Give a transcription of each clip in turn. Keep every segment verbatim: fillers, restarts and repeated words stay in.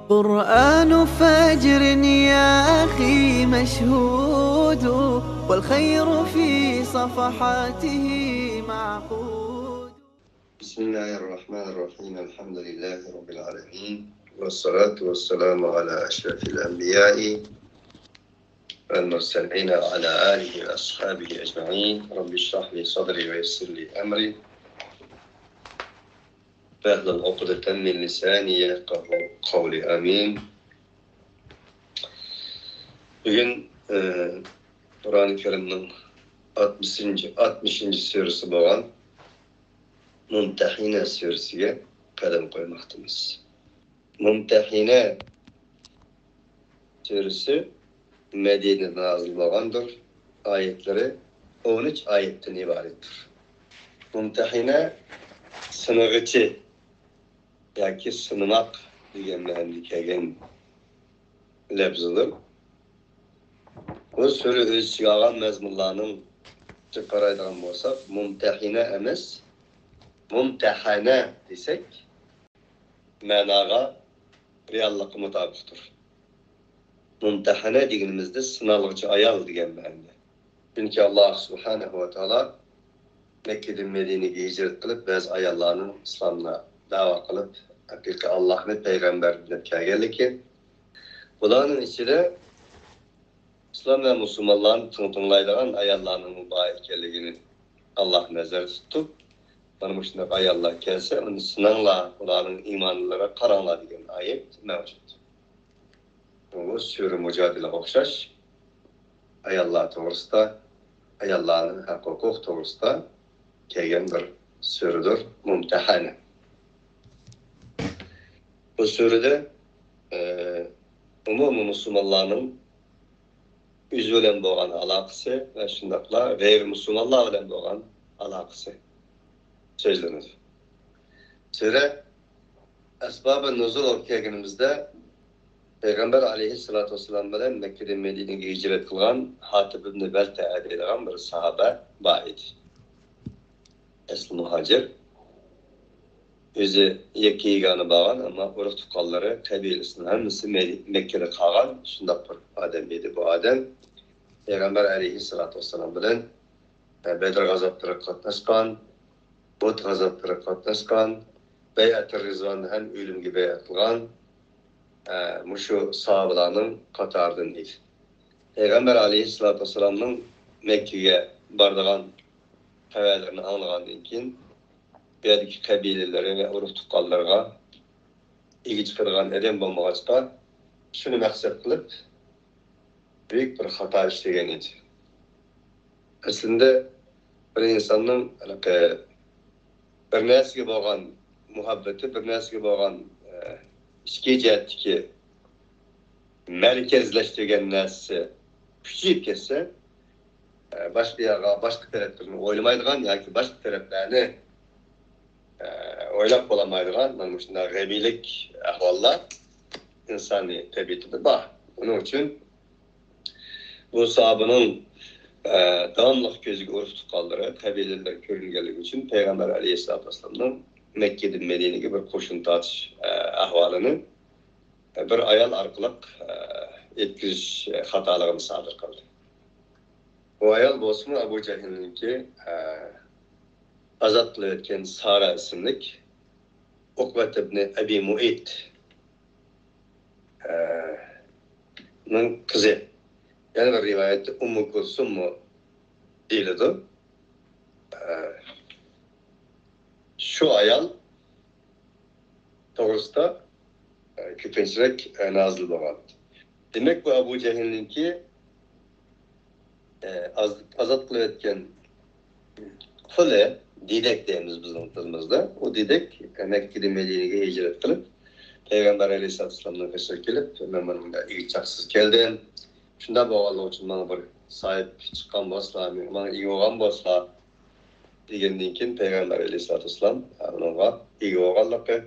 قرآن فجر يا أخي مشهود، والخير في صفحاته معقود. بسم الله الرحمن الرحيم. الحمد لله رب العالمين. والصلاة والسلام على أشرف الأنبياء والمرسلين وعلى آله وأصحابه أجمعين. رب اشرح لي صدري ويسر لي أمري. واحلل عقدة من لساني يفقهوا قولي. آمين. بۈگۈن، ئى، قۇرئان كەرىمنىڭ ئاتمىشىنچى، ئاتمىشىنچى سۈرىسى بولغان مۇمتەھىنە سۈرىسىگە قەدەم قويماقتىمىز. مۇمتەھىنە سۈرىسى مەدىنىدە نازىل بولغاندۇر. ئايەتلىرى ئون ئۈچ ئايەتتىن ئىبارەتتۇر. مۇمتەھىنە سىنىغۇچى ياكى سىنىماق دېگەن مەنىدە كەلگەن لەپزىدۇر. بۇ سۈرە ئۆز ئىچىگە ئالغان مەزمۇنلارنىڭ قارايدىغان بولساق، مۇمتەھىنە ئەمەس، مۇمتەھەنە دېسەك، مەناغا، رېئاللىققا مۇتابىقتۇر. مۇمتەھەنە دېگىنىمىزدە سىنالغۇچى ئايال دېگەن مەنىدە. چۈنكى ئاللاھ سۇبھانەھۇ ۋە تائالا مەككىدىن مەدىنىگە ھىجرەت قىلىپ، بەزى ئاياللارنىڭ ئىسلامغا دەۋا قىلىپ، ھەقىقىي ئاللاھنى، پەيغەمبەرنى دەپ كەلگەنلىكى، بۇلارنىڭ ئىچىدە ئىسلام ۋە مۇسۇلمانلارنى تىڭ تىڭلايدىغان ئاياللارنىڭمۇ بار ئىكەنلىكىنى ئاللاھ نەزەردە تۇتۇپ، مانا مۇشۇنداق ئاياللار كەلسە، ئۇنى سىناڭلار، ئۇلارنىڭ ئىمانلىرىغا قاراڭلار دېگەن ئايەت مەۋجۇت. بۇ سۈرە مۇجادىلىگە ئوخشاش ئاياللار توغرىسىدا، ئاياللارنىڭ ھەق-ھوقۇق توغرىسىدا كەلگەن بىر سۈرىدۇر، مۇمتەھەنە. بۇ سۈرىدە، ئە، ئومۇمىي مۇسۇلمانلارنىڭ ئۆزى بىلەن بولغان ئالاقىسى ۋە شۇنداقلا غەيرىي مۇسۇلمانلار بىلەن بولغان ئالاقىسى سۆزلىنىدۇ. سۈرە ئەسبابى نۇزۇلغا كەلگىنىمىزدە، پەيغەمبەر ئەلەيھىسسالاتۇ ۋەسسالام بىلەن مەككىدىن مەدىنىگە ھىجرەت قىلغان ھاتىب ئىبنى بەلتەئە دەيدىغان بىر ساھابە بار ئىدى. ئەسلى مۇھاجىر. ئۆزى يەككە يېگانە بولغان، ئەمما ئۇرۇق-تۇغقانلىرى، قەبىلىسىنىڭ ھەممىسى مەدى-، مەككىدە قالغان شۇنداق بىر ئادەم ئىدى. بۇ ئادەم پەيغەمبەر ئەلەيھىسسالاتۇ ۋەسسالام بىلەن، ئە، بەدر غازاتلىرىغا قاتناشقان، ئۇھۇد غازاتلىرىغا قاتناشقان، بەيئەتۇر رىزۋاندا ھەم ئۆلۈمگە بەيئەت قىلغان، ئە، مۇشۇ ساھابىلارنىڭ قاتارىدىن ئىدى. پەيغەمبەر ئەلەيھىسسالاتۇ ۋەسسالامنىڭ مەككىگە بارىدىغان خەۋەرلىرىنى ئاڭلىغاندىن كېيىن، بۇ يەردىكى قەبىلىلىرى ۋە ئۇرۇق-تۇغقانلىرىغا ئىگە چىقىدىغان ئادەم بولمىغاچقا، شۇنى مەقسەت قىلىپ، بۈيۈك بىر خاتا ئىشلىگەن ئىدى. ئەسلىندە بىر ئىنساننىڭ ھېلىقى بىر نەرسىگە بولغان مۇھەببىتى، بىر نەرسىگە بولغان، ئە، ئىچكى جەھەتتىكى مەركەزلەشتۈرگەن نەرسىسى كۈچىيىپ كەتسە، ئە، باشقا ياققا، باشقا تەرەپلىرىنى ئويلىمايدىغان ياكى باشقا تەرەپلەرنى، ئە، ئويلاپ بولالمايدىغان مانا مۇشۇنداق غەبىيلىك ئەھۋاللار ئىنسانىي تەبىئىتىدە بار. ئۇنىڭ ئۈچۈن بۇ ساھابىنىڭ، ئە، داۋاملىق كۆزىگە ئۇرۇق-تۇغقانلىرى، قەبىلىلىرى كۆرۈنگەنلىكى ئۈچۈن پەيغەمبەر ئەلەيھىسسالاتۇ ۋەسسالامنىڭ مەككىدىن مەدىنىگە بىر قوشۇن تارتىش، ئە، ئەھۋالىنى، ئە، بىر ئايال ئارقىلىق، ئە، يەتكۈزۈش، ئە، خاتالىقىنى سادىر قىلدى. بۇ ئايال بولسىمۇ ئەبۇ جەھىلنىڭكى، ئە، ئازاد قىلىۋەتكەن سارا ئىسىملىك ئۇقبەت ئىبنى ئەبى مۇئەيت، ئە، نىڭ قىزى. يەنە بىر رىۋايەتتە ئۇممۇ كۇلسۇممۇ دېيىلىدۇ. ئە، شۇ ئايال توغرىسىدا، ئە، كۆپىنچىرەك، ئە، نازىل بولغان. دېمەك، بۇ ئەبۇ جەھىلنىڭكى، ئە، ئاز-، ئازاد قىلىۋەتكەن قۇلى، دېدەك دەيمىز بىزنىڭ تىلىمىزدا. ئۇ دېدەك، ئە، مەككىدىن مەدىنىگە ھىجرەت قىلىپ، پەيغەمبەر ئەلەيھىسسالاتۇ ۋەسسالامنىڭ قېشىغا كېلىپ، مەن بۇنىڭغا ئىگە چاقسىز كەلدىم. شۇنداق بولغانلىقى ئۈچۈن ماڭا بىر ساھىب چىققان بولسىلا، ماڭا ئىگە بولغان بولسىلا، دېگەندىن كېيىن پەيغەمبەر ئەلەيھىسسالاتۇ ۋەسسالام ئۇنىڭغا ئىگە بولغانلىقى،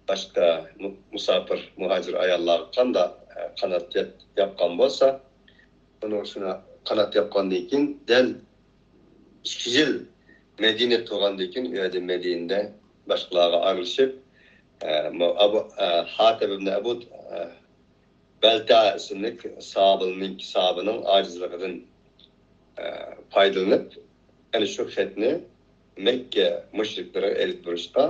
باشقا مۇ-، مۇساپىر، مۇھاجىر ئاياللارغا قانداق، ئە، قانات ياپ-، ياپقان بولسا، ئۇنىڭغا شۇنى قانات ياپقاندىن كېيىن، دەل ئىككى يىل مەدىنىدە تۇرغاندىن كېيىن، ئۇ يەردە مەدىنىدە باشقىلارغا ئارىلىشىپ، ئە، مۇ-، ئەبۇ، ئە، ھاتىب ئىبنى ئەبۇ، بەلتە ئىسىملىك ساھابىنىڭ، ساھابىنىڭ ئاجىزلىقىدىن، ئە، پايدىلىنىپ، ئەنە شۇ خەتنى مەككە مۇشرىكلىرىغا ئېلىپ بېرىشقا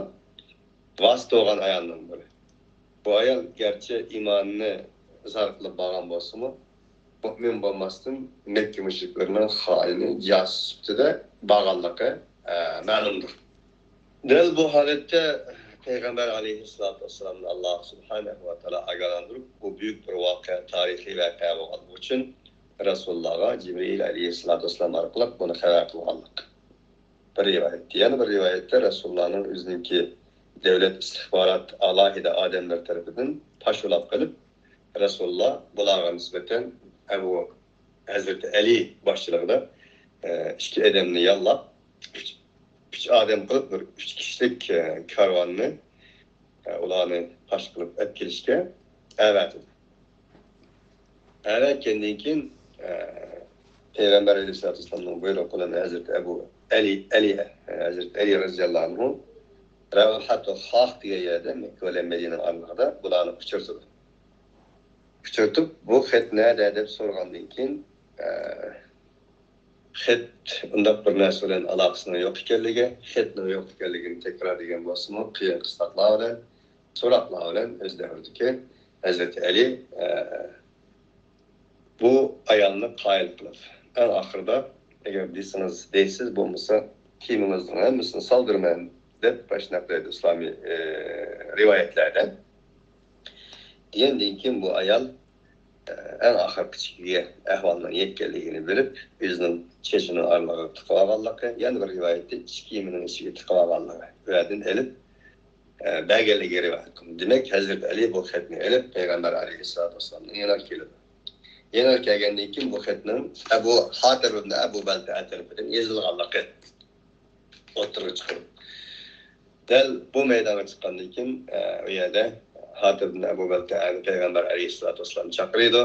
ۋاسىتە بولغان ئايالنىڭ بىرى. بۇ ئايال گەرچە ئىمانىنى ئىزھار قىلىپ بارغان بولسىمۇ، مۇئمىن بولماستىن، مەككە مۇشرىكلىرىنىڭ خائىنى، جاسۇس سۈپىتىدە بارغانلىقى، ئە، مەلۇمدۇر. دەل بۇ ھالەتتە پەيغەمبەر ئەلەيھىسسالاتۇ ۋەسسالامنى ئاللا سۇبھانەھۇ ۋە تائالا ئاگاھلاندۇرۇپ، بۇ بۈيۈك بىر ۋەقە، تارىخىي ۋەقە بولغانلىقى ئۈچۈن رەسۇلۇللاغا جىبرىئىل ئەلەيھىسسالاتۇ ۋەسسالام ئارقىلىق بۇنى خەۋەر قىلغانلىق. بىر رىۋايەتتە، يەنە بىر رىۋايەتتە رەسۇلۇللانىڭ ئۆزىنىڭكى دۆلەت ئىستىخبارات ئالاھىدە ئادەملىرى تەرىپىدىن پاش ئۇلاپ قېلىپ، رەسۇلۇللا بۇلارغا نىسبەتەن ئەبۇ ھەزرىتى ئەلى باشچىلىقىدا، ئە، ئىككى ئادەمنى ياللاپ، ئۈچ، ئۈچ ئادەم قىلىپ بىر ئۈچ كىشىلىك، ئە، كارۋاننى، ئە، ئۇلارنى پاش قىلىپ ئەپ كېلىشكە ئەۋەتىدۇ. ئەۋەتكەندىن كېيىن، ئە، پەيغەمبەر ئەلەيھىسسالاتۇ ۋەسسالامنىڭ بۇيرۇقى بىلەن ھەزرىتى ئەبۇ ئەلى، ئەلى، ھەزرىتى ئەلى رەزىياللاھۇ ئەنھۇ رەۋھەتۇ خاخ دېگەن يەردە، مەككە بىلەن مەدىنە ئارىلىقىدا بۇلارنى ئۇچرىتىدۇ. ئۇچرىتىپ، بۇ خەت نەدە دەپ سورىغاندىن كېيىن، ئە، خەت ئۇنداق بىر نەرسە بىلەن ئالاقىسىنىڭ يوق ئىكەنلىكى، خەتنىڭ يوق ئىكەنلىكىنى تەكرار دېگەن بولسىمۇ، قىيىن قىستاقلار بىلەن، سوراقلار بىلەن ئۆز دەۋرىدىكى ھەزرىتى ئەلى، ئە، بۇ ئايالنى قايىل قىلىپ، ئەڭ ئاخىرىدا، ئەگەر دېسىڭىز دەيسىز، بولمىسا كىيىمىڭىزنىڭ ھەممىسىنى سالدۇرىمەن، دەپ ئاشۇنداق دەيدۇ ئىسلامىي، ئە، رىۋايەتلەردە. دېگەندىن كېيىن بۇ ئايال، ئە، ئەڭ ئاخىرقى چېكىگە ئەھۋالنىڭ يەتكەنلىكىنى بىلىپ، ئۆزىنىڭ چېچىنىڭ ئارىلىقىغا تىقىۋالغانلىقى، يەنە بىر رىۋايەتتە ئىچ كىيىمىنىڭ ئىچىگە تىقىۋالغانلىقى، ئۇ يەردىن ئېلىپ، ئە، بەرگەنلىكىگە رىۋايەت قىلىنغان. دېمەك، ھەزرىتى ئەلى بۇ خەتنى ئېلىپ، پەيغەمبەر ئەلەيھىسسالاتۇ ۋەسسالامنىڭ يېنىغا كېلىدۇ. يېنىغا كەلگەندىن كېيىن بۇ خەتنىڭ ئەبۇ ھاتىب ئىبن ئەبۇ بەلتەئە تەرىپىدىن يېزىلغانلىقى ئوتتۇرىغا چىقىدۇ. دەل بۇ مەيدانغا چىققاندىن كېيىن، ئە، ئۇ يەردە ھاتىب ئىبن ئەبۇ بەلتەئەنى پەيغەمبەر ئەلەيھىسسالاتۇ ۋەسسالام چاقىرىدۇ.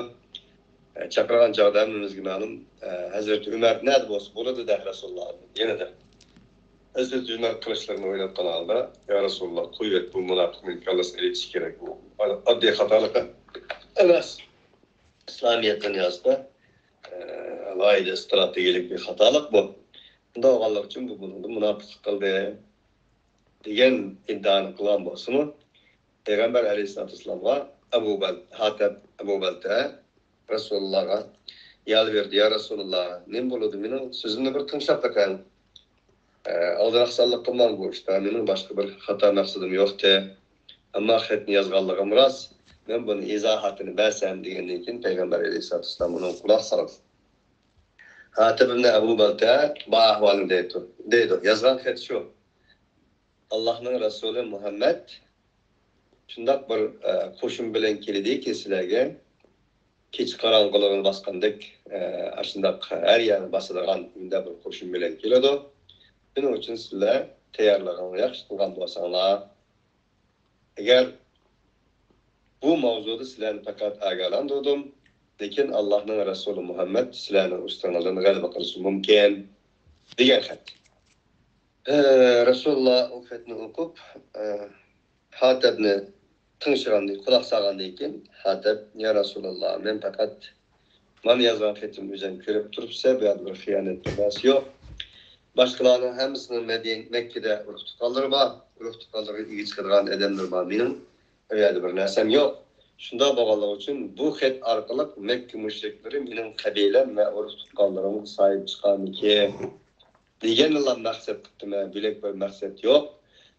ئە، چاقىرغان چاغدا ھەممىمىزگە مەلۇم، ئە، ھەزرىتى ئۆمەر نەدە بولسا بولىدۇ دە، رەسۇلۇللاھنىڭ يېنىدا. ھەزرىتى ئۆمەر قىلىچلىرىنى ئويناتقان ھالدا، يا رەسۇلۇللا، قويۇۋەت، بۇ مۇناپىقنىڭ كاللىسىنى ئېلىۋېتىش كېرەك، بۇ ئاددىي خاتالىق ئەمەس. ئىسلامىيەت دۇنياسىدا، ئە، ئالاھىدە ئىستراتېگىيەلىك بىر خاتالىق بۇ. شۇنداق بولغانلىقى ئۈچۈن بۇ بۇنىڭدا مۇناپىقلىق قىلدى، دېگەن ئىددىئانى قىلغان بولسىمۇ، پەيغەمبەر ئەلەيھىسسالاتۇ ۋەسسالامغا ئەبۇ بەل-، ھاتەب ئەبۇ بەلتە رەسۇلۇللاغا يالۋۇردى، يا رەسۇلۇللا، نېمە بولىدۇ؟ مېنىڭ سۆزۈمنى بىر تىڭشاپ بېقىڭ. ئە، ئالدىراقسانلىق قىلماڭ بۇ ئىشتا، مېنىڭ باشقا بىر خاتا مەقسىتىم يوقتى. ئەمما خەتنى يازغانلىقىم راست، مەن بۇنى ئىزاھاتىنى بەرسەم، دېگەندىن كېيىن پەيغەمبەر ئەلەيھىسسالاتۇ ۋەسسالام ئۇنىڭغا قۇلاق سالىدۇ. ھاتىب ئىبن ئەبۇ بەلتە بۇ ئەھۋالنى دەيدۇ، دەيدۇ، يازغان خەت شۇ. ئاللاھنىڭ رەسۇلى مۇھەممەد شۇنداق بىر، ئە، قوشۇن بىلەن كېلىدىكى سىلەرگە، كېچە قاراڭغۇلۇقىنى باسقاندەك، ئە، ئاشۇنداق ھەر يەرنى باسىدىغان مۇنداق بىر قوشۇن بىلەن كېلىدۇ. شۇنىڭ ئۈچۈن سىلەر تەييارلىقىڭلارنى ياخشى قىلغان بولساڭلار، ئەگەر بۇ ماۋزۇدا سىلەرنى پەقەت ئاگاھلاندۇردۇم، لېكىن ئاللاھنىڭ رەسۇلى مۇھەممەد سىلەرنىڭ ئۈستىڭىزدىن غەلىبە قىلىشى مۇمكىن، دېگەن خەت. ئە، رەسۇلۇللا ئۇ خەتنى ئوقۇپ، ئە، ھاتەبنى تىڭشىغاندىن، قۇلاق سالغاندىن كېيىن، ھاتەب، يا رەسۇلۇللا، مەن پەقەت مانا يازغان خېتىم ئۆزۈڭ كۆرۈپ تۇرۇپسەن، بۇ يەردە بىر خىيانەت بىر نەرسە يوق. باشقىلارنىڭ ھەممىسىنىڭ مەدىن-، مەككىدە ئۇرۇق تۇغقانلىرى بار، ئۇرۇق تۇغقانلىرىغا ئىگە چىقىدىغان ئادەملىرى بار، مېنىڭ ئۇ يەردە بىر نەرسەم يوق. شۇنداق بولغانلىقى ئۈچۈن بۇ خەت ئارقىلىق مەككە مۇشرىكلىرى مېنىڭ قەبىلەم ۋە ئۇرۇق تۇغقانلىرىمغا ساھىب چىقارمىكىن دېگەننىلا مەقسەت قىپتىمەن، بۆلەك بىر مەقسەت يوق.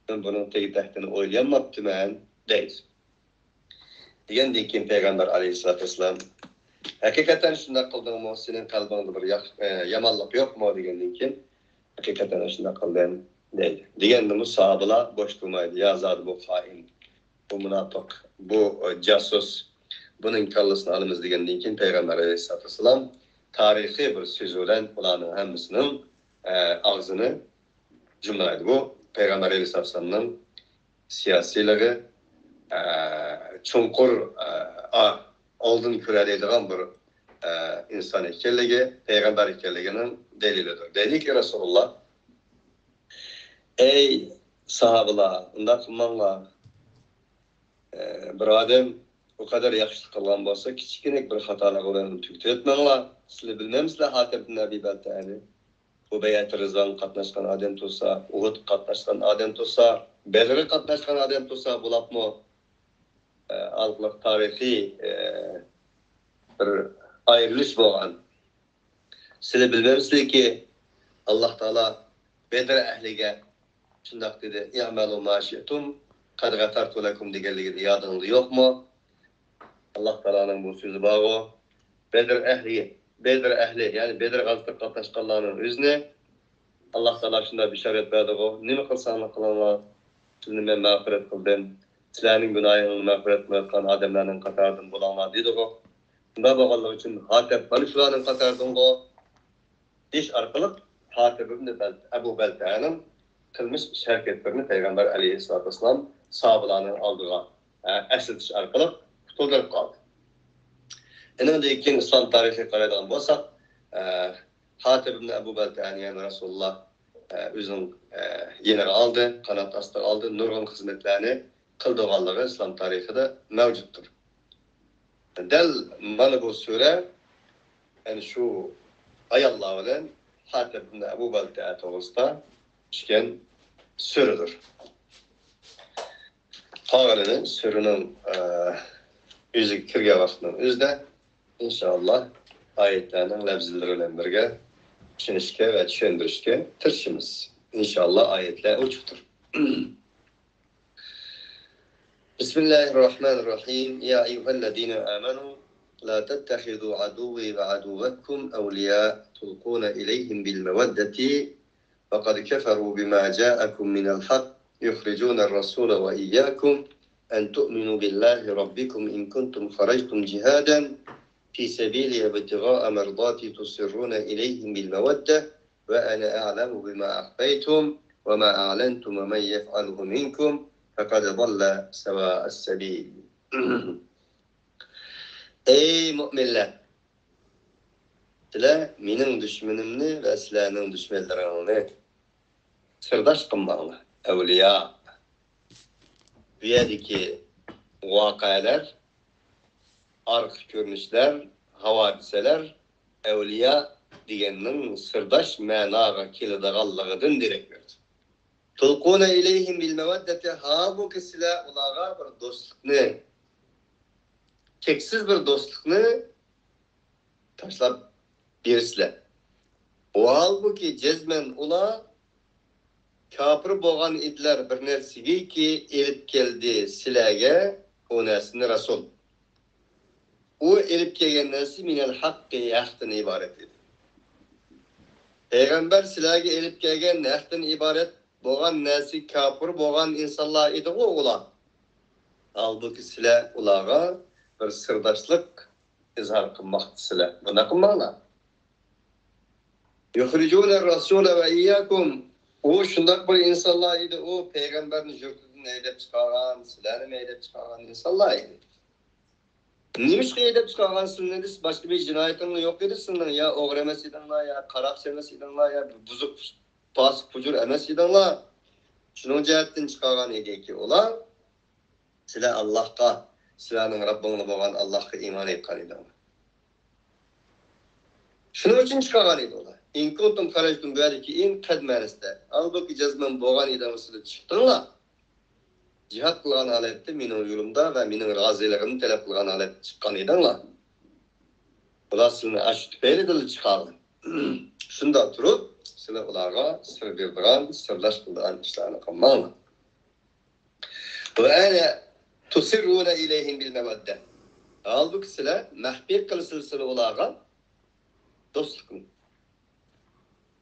مەن بۇنىڭ تېگى تەكتىنى ئويلىيالماپتىمەن، دەيدۇ. دېگەندىن كېيىن پەيغەمبەر ئەلەيھىسسالاتۇ ۋەسسالام، ھەقىقەتەن شۇنداق قىلدىڭمۇ؟ سېنىڭ قەلبىڭدە بىر ياخ-، ئە، يامانلىق يوقمۇ؟ دېگەندىن كېيىن، ھەقىقەتەن شۇنداق قىلدىم، دەيدۇ. دېگەندىمۇ ساھابىلار بوش تۇرمايدۇ، يا زادى بۇ خائىن، بۇ مۇناپىق، بۇ، ئە، جاسۇس، بۇنىڭ كاللىسىنى ئالىمىز دېگەندىن كېيىن پەيغەمبەر ئەلەيھىسسالاتۇ ۋەسسالام تارىخىي بىر سۆزى بىلەن ئۇلارنىڭ ھەممىسىنىڭ، ئە، ئاغزىنى جۇملايدۇ. بۇ پەيغەمبەر ئەلەيھىسسالامنىڭ سىياسىيلىقى، ئە، چوڭقۇر، ئە، ئا-، ئالدىن كۆرەلەيدىغان بىر، ئە، ئىنسان ئىكەنلىكى، پەيغەمبەر ئىكەنلىكىنىڭ دەلىلىدۇر. دەيدىكى رەسۇلۇللا، ئەي ساھابىلار، ئۇنداق قىلماڭلار. ئە، بىر ئادەم بۇ قەدەر ياخشىلىق قىلغان بولسا، كىچىككىنە بىر خاتالىقى بىلەن تۈگىتىۋەتمەڭلار. سىلەر بىلمەمسىلەر ھاتىب ئىبن ئەبى بەلتەئەنى؟ بۇ بەيئەتى رىزۋانغا قاتناشقان ئادەم تۇرسا، ئۇھۇدقا قاتناشقان ئادەم تۇرسا، بەدرگە قاتناشقان ئادەم تۇرسا، بۇلاپمۇ، ئە، ھالقىلىق تارىخىي، ئە، بىر ئايرىلىش بولغان. سىلەر بىلمەمسىلەركى، ئاللاھ تائالا بەدر ئەھلىگە شۇنداق دېدى، «ئەمەلۇ ما شىئتۇم، قەد غەفەرتۇ لەكۇم» دېگەنلىكىدە يادىڭدا يوقمۇ؟ ئاللاھ تائالانىڭ بۇ سۆزى بارغۇ، بەدر ئەھلى، بەدر ئەھلى، يەنى بەدر غەزۋىتىگە قاتناشقانلارنىڭ ئۆزىنى ئاللاھ تائالا شۇنداق بېشارەت بەردىغۇ، «نېمە قىلساڭلار قىلىڭلار، سىلىنى مەن مەغپىرەت قىلدىم، سىلەرنىڭ گۇناھىڭلارنى مەغپىرەت قىلىۋاتقان ئادەملەرنىڭ قاتارىدىن بولۇڭلار» دېدىغۇ. شۇنداق بولغانلىقى ئۈچۈن ھاتىب مانا شۇلارنىڭ قاتارىدىنغۇ دېيىش ئارقىلىق ھاتىب ئىبن بەل-، ئەبۇ بەلتەنىڭ قىلمىش ئىش ھەرىكەتلىرىنى پەيغەمبەر ئەلەيھىسسالاتۇ ۋەسسالام ساھابىلارنىڭ ئالدىغا، ئە، ئەسلىتىش ئارقىلىق قۇتۇلدۇرۇپ قالدى. ئېنىڭدىن كېيىن ئىسلام تارىخىغا قارايدىغان بولساق، ئە، ھاتىب ئىبن ئەبۇ بەلتەنى يەنە رەسۇلۇللا، ئە، ئۆزىنىڭ، ئە، يېنىغا ئالدى، قانات ئاستىغا ئالدى، نۇرغۇن خىزمەتلەرنى قىلدۇرغانلىقى ئىسلام تارىخىدا مەۋجۇتتۇر. دەل مانا بۇ سۈرە، يەنى شۇ ئاياللار بىلەن ھاتىب ئىبن ئەبۇ بەلتەئە توغرىسىدا چۈشكەن سۈرىدۇر. قالغىنىنى سۈرىنىڭ، ئە، ئۆزىگە كىرگەن ۋاقىتنىڭ ئۆزىدە، ئىنشائاللا، ئايەتلەرنىڭ لەپزىلىرى بىلەن بىرگە چۈشىنىشكە ۋە چۈشەندۈرۈشكە تىرىشىمىز. ئىنشائاللا، ئايەتلەر ئوچۇقتۇر. بسم الله الرحمن الرحيم. يا أيها الذين آمنوا لا تتخذوا عدوي وعدوكم أولياء تلقون إليهم بالمودة وقد كفروا بما جاءكم من الحق يخرجون الرسول وإياكم أن تؤمنوا بالله ربكم إن كنتم خرجتم جهادا في سبيلي وابتغاء مرضاتي تسرون إليهم بالمودة وأنا أعلم بما أخفيتم وما أعلنتم ومن يفعله منكم فقد ضل سواء السبيل. ئەي مۆمىنلەر! سىلەر مېنىڭ دۈشمىنىمنى ۋە سىلەرنىڭ دۈشمەنلىرىڭلارنى سىرداش قىلماڭلار، ئەۋلىيا. بۇ يەردىكى ۋەقەلەر، ئارقا كۆرۈنۈشلەر، ھاۋادىسەلەر ئەۋلىيا دېگەننىڭ سىرداش مەناغا كېلىدىغانلىقىدىن دېرەك بېرىدۇ. تۇلقۇنە ئىلەيھىم بىل مەۋەددەتى، ھالبۇكى، سىلەر ئۇلارغا بىر دوستلۇقنى، چەكسىز بىر دوستلۇقنى تاشلاپ بېرىسىلەر. ۋاھالبۇكى، جەزمەن ئۇلار كاپىر بولغان ئىدىلەر بىر نەرسىگىكى ئېلىپ كەلدى سىلەرگە ئۇ نەرسىنى رەسۇل. ئۇ ئېلىپ كەلگەن نەرسە مىنەل ھەققى، ھەقتىن ئىبارەت ئىدى. پەيغەمبەر سىلەرگە ئېلىپ كەلگەن ھەقتىن ئىبارەت بولغان نەرسىگە كاپىر بولغان ئىنسانلار ئىدىغۇ ئۇلار. ھالبۇكى، سىلەر ئۇلارغا بىر سىرداشلىق ئىزھار قىلماقتىسىلەر. بۇنداق قىلماڭلار. يۇخرىجۇنە رەسۇلە ۋە ئىيياكۇم. ئۇ شۇنداق بىر ئىنسانلار ئىدى، ئۇ پەيغەمبەرنى يۇرتىدىن ھەيدەپ چىقارغان، سىلەرنىمۇ ھەيدەپ چىقارغان ئىنسانلار ئىدى. نېمىشقا ھەيدەپ چىقارغان سىلەرنى دېسە، باشقا بىر جىنايىتىڭلار يوق ئىدى سىلەرنىڭ، يا ئوغرى ئەمەس ئىدىڭلار، يا قاراقچى ئەمەس ئىدىڭلار، يا بۇزۇق، پاسىق، پۇجۇر ئەمەس ئىدىڭلار. شۇنىڭ جەھەتتىن چىقارغان ئىدىكى ئۇلار. سىلەر ئاللاھقا، سىلەرنىڭ رەببىڭلار بولغان ئاللاھقا ئىمان ئېيتقان ئىدىڭلار. شۇنىڭ ئۈچۈن چىقارغان ئىدى ئۇلار. ئىن كۇنتۇم خەرەجتۇم، بۇ يەردىكى ئىن قەد مەنىسىدە. ھالبۇكى، جەزمەن بولغان ئىدىڭلار، سىلەر چىقتىڭلار. جىھاد قىلغان ھالەتتە، مېنىڭ يولۇمدا ۋە مېنىڭ رازىلىقىمنى تەلەپ قىلغان ھالەتتە چىققان ئىدىڭلار. ئۇلار سىلەرنى ئاشۇ تۈپەيلىدىنلا چىقارغان. شۇنداق تۇرۇپ، سىلەر ئۇلارغا سىر بېرىدىغان، سىرداش قىلىدىغان ئىشلارنى قىلماڭلار. ۋە ئەنە تۇسىررۇنە ئىلەيھىم بىل مەۋەددە. ھالبۇكى، سىلەر مەخپىي قىلىسىلەر سىلەر ئۇلارغا دوستلۇقنى.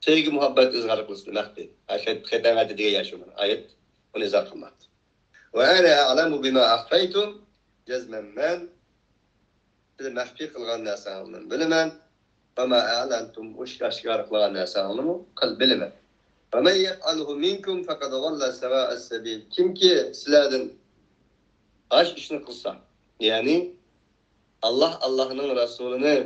سۆيگۈ، مۇھەببەت ئىزھار قىلىسىلەر مەخپىي. ھە، خەت-، خەتەڭ ئەتە دېگەن يا شۇ مانا ئايەت. ئۇنى ئىزھار قىلماقتا. ۋە ئەنە ئەلەمۇ بىما ئەخفەيتۇم. جەزمەن مەن سىلەر مەخپىي قىلغان نەرسەڭلارنى بىلىمەن. ۋە ما ئەلەنتۇم، ئاشكارا قىلغان نەرسەڭلارنىمۇ قىل بىلىمەن. ۋە مەن يەفئەلھۇ مىنكۇم فەقەد ضەللە سەۋائەس سەبىل. كىمكى سىلەردىن ئاشۇ ئىشنى قىلسا، يەنى ئاللاھ، ئاللاھنىڭ رەسۇلىنى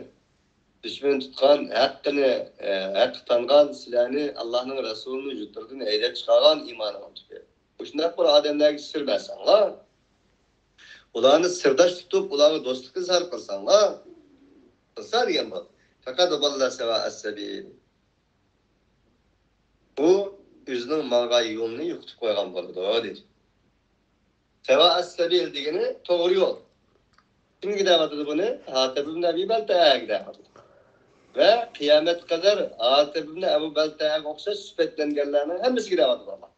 دۈشمەن تۇتقان، ھەققىنى، ئە، ھەققە تانغان، سىلەرنى ئاللاھنىڭ رەسۇلىنى يۇرتلىرىدىن ھەيدەپ چىقارغان ئىمانىڭلار تۈپەيلى. مۇشۇنداق بىر ئادەملەرگە سىر بەرسەڭلار، ئۇلارنى سىرداش تۇتۇپ، ئۇلارغا دوستلۇق ئىزھار قىلساڭلار، قىلسا دېگەن بۇ. فەقەد ضەللە سەۋائەس سەبىل. ئۇ ئۆزىنىڭ ماڭغان يولىنى يوقىتىپ قويغان بولىدۇ، دېدى. سەۋائەس سەبىل دېگىنى توغرا يول. كىمگە دەۋاتىدۇ بۇنى؟ ھاتىب ئىبن ئەبى بەلتەئەگە دەۋاتىدۇ. ۋە قىيامەتكە قەدەر ھاتىب ئىبن ئەبۇ بەلتەئەگە ئوخشاش سۈپەتلەنگەنلەرنىڭ ھەممىسىگە دەۋاتىدۇ ئاللا.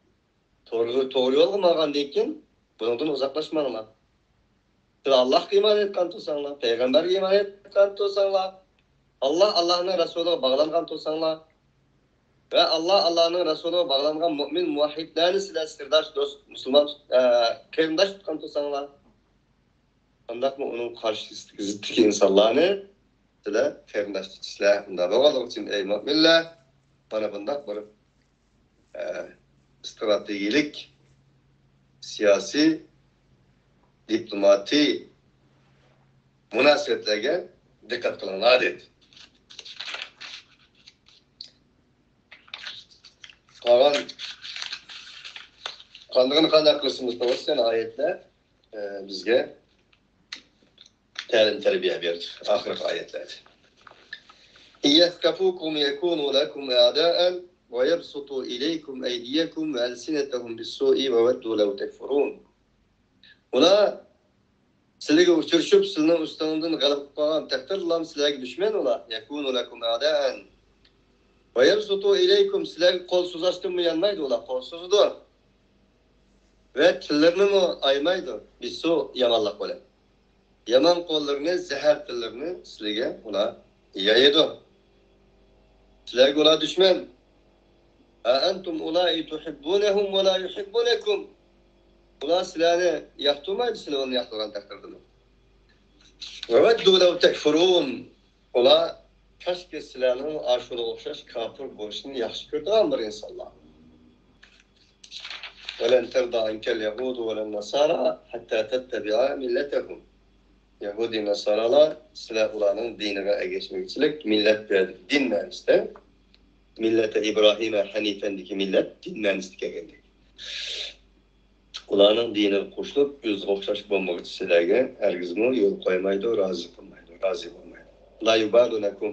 توغرا، توغرا يولغا ماڭغاندىن كېيىن بۇنىڭدىن ئۇزاقلاشماڭلار. سىلەر ئاللاھقا ئىمان ئېيتقان تۇرساڭلار، پەيغەمبەرگە ئىمان ئېيتقان تۇرساڭلار، ئاللا، ئاللانىڭ رەسۇلىغا باغلانغان تۇرساڭلار ۋە ئاللا، ئاللانىڭ رەسۇلىغا باغلانغان مۆمىن مۇۋەھھىدلەرنى سىلەر سىرداش، دوست، مۇسۇلمان، ئە، قېرىنداش تۇتقان تۇرساڭلار، قانداقمۇ ئۇنىڭ قارشىسىدىكى، زىتتىكى ئىنسانلارنى سىلەر قېرىنداش تۇتىسىلەر؟ ئۇنداق بولغانلىقى ئۈچۈن، ئەي مۆمىنلەر، مانا بۇنداق بىر، ئە، ئىستراتېگىيەلىك، سىياسىي، دىپلوماتىي مۇناسىۋەتلەرگە دىققەت قىلىڭلار، دېدى. قالغان، قالغىنى قانداق قىلسىمىز، توغرىسى يەنە ئايەتلەر، ئە، بىزگە تەلىم تەربىيە بېرىدۇ. ئاخىرقى ئايەتلەردە. إن يثقفوكم يكونوا لكم أعداء ويبسطوا إليكم أيديهم وألسنتهم بالسوء وودوا لو تكفرون. ئۇلار سىلەرگە ئۇچرىشىپ، سىلىنىڭ ئۈستىڭدىن غەلىبە قىلىپ قالغان تەقدىردىلا سىلەرگە دۈشمەن ئۇلار. يكونوا لكم أعداء ويبسطوا إليكم، سىلەرگە قول سوزاشتىنمۇ يانمايدۇ ئۇلار، قول سوزىدۇ. ۋە تىللىرىنىمۇ ئايىمايدۇ، بالسوء، يامانلىق بىلەن. يامان قوللىرىنى، زەھەر تىللىرىنى سىلىگە ئۇلار يايىدۇ. سىلەرگە ئۇلار دۈشمەن. ها ئەنتۇم ئۇلائى تۇھىببۇنەھۇم ۋە لا يۇھىببۇنەكۇم. ئۇلار سىلەرنى ياقتۇرمايدۇ، سىلەر ئۇلارنى ياقتۇرغان تەقدىردىمۇ. ۋەۋەددۇ لەۋ تەكفۇرۇن. ئۇلار كاشكى سىلەرنىڭ ئاشۇنىڭغا ئوخشاش كاپىر بولۇشىنى ياخشى كۆرىدىغان بىر ئىنسانلار. ولن ترضى عنك اليهود ولا النصارى حتى تتبع ملتهم. يەھۇدىي ناسارالار سىلەر ئۇلارنىڭ دىنىغا ئەگەشمىگۈچىلىك، مىللەت بۇ يەردىكى دىن مەنىسىدە، مىللەتە ئىبراھىمە ھەنىفەن دېگەن مىللەت دىن مەنىسىدە كەلگەندەك. ئۇلارنىڭ دىنىغا قوشۇلۇپ، ئۆزىگە ئوخشاش بولمىغۇچە سىلەرگە ھەرگىزمۇ يول قويمايدۇ، رازى قىلمايدۇ، رازى بولمايدۇ. لا يبالونكم،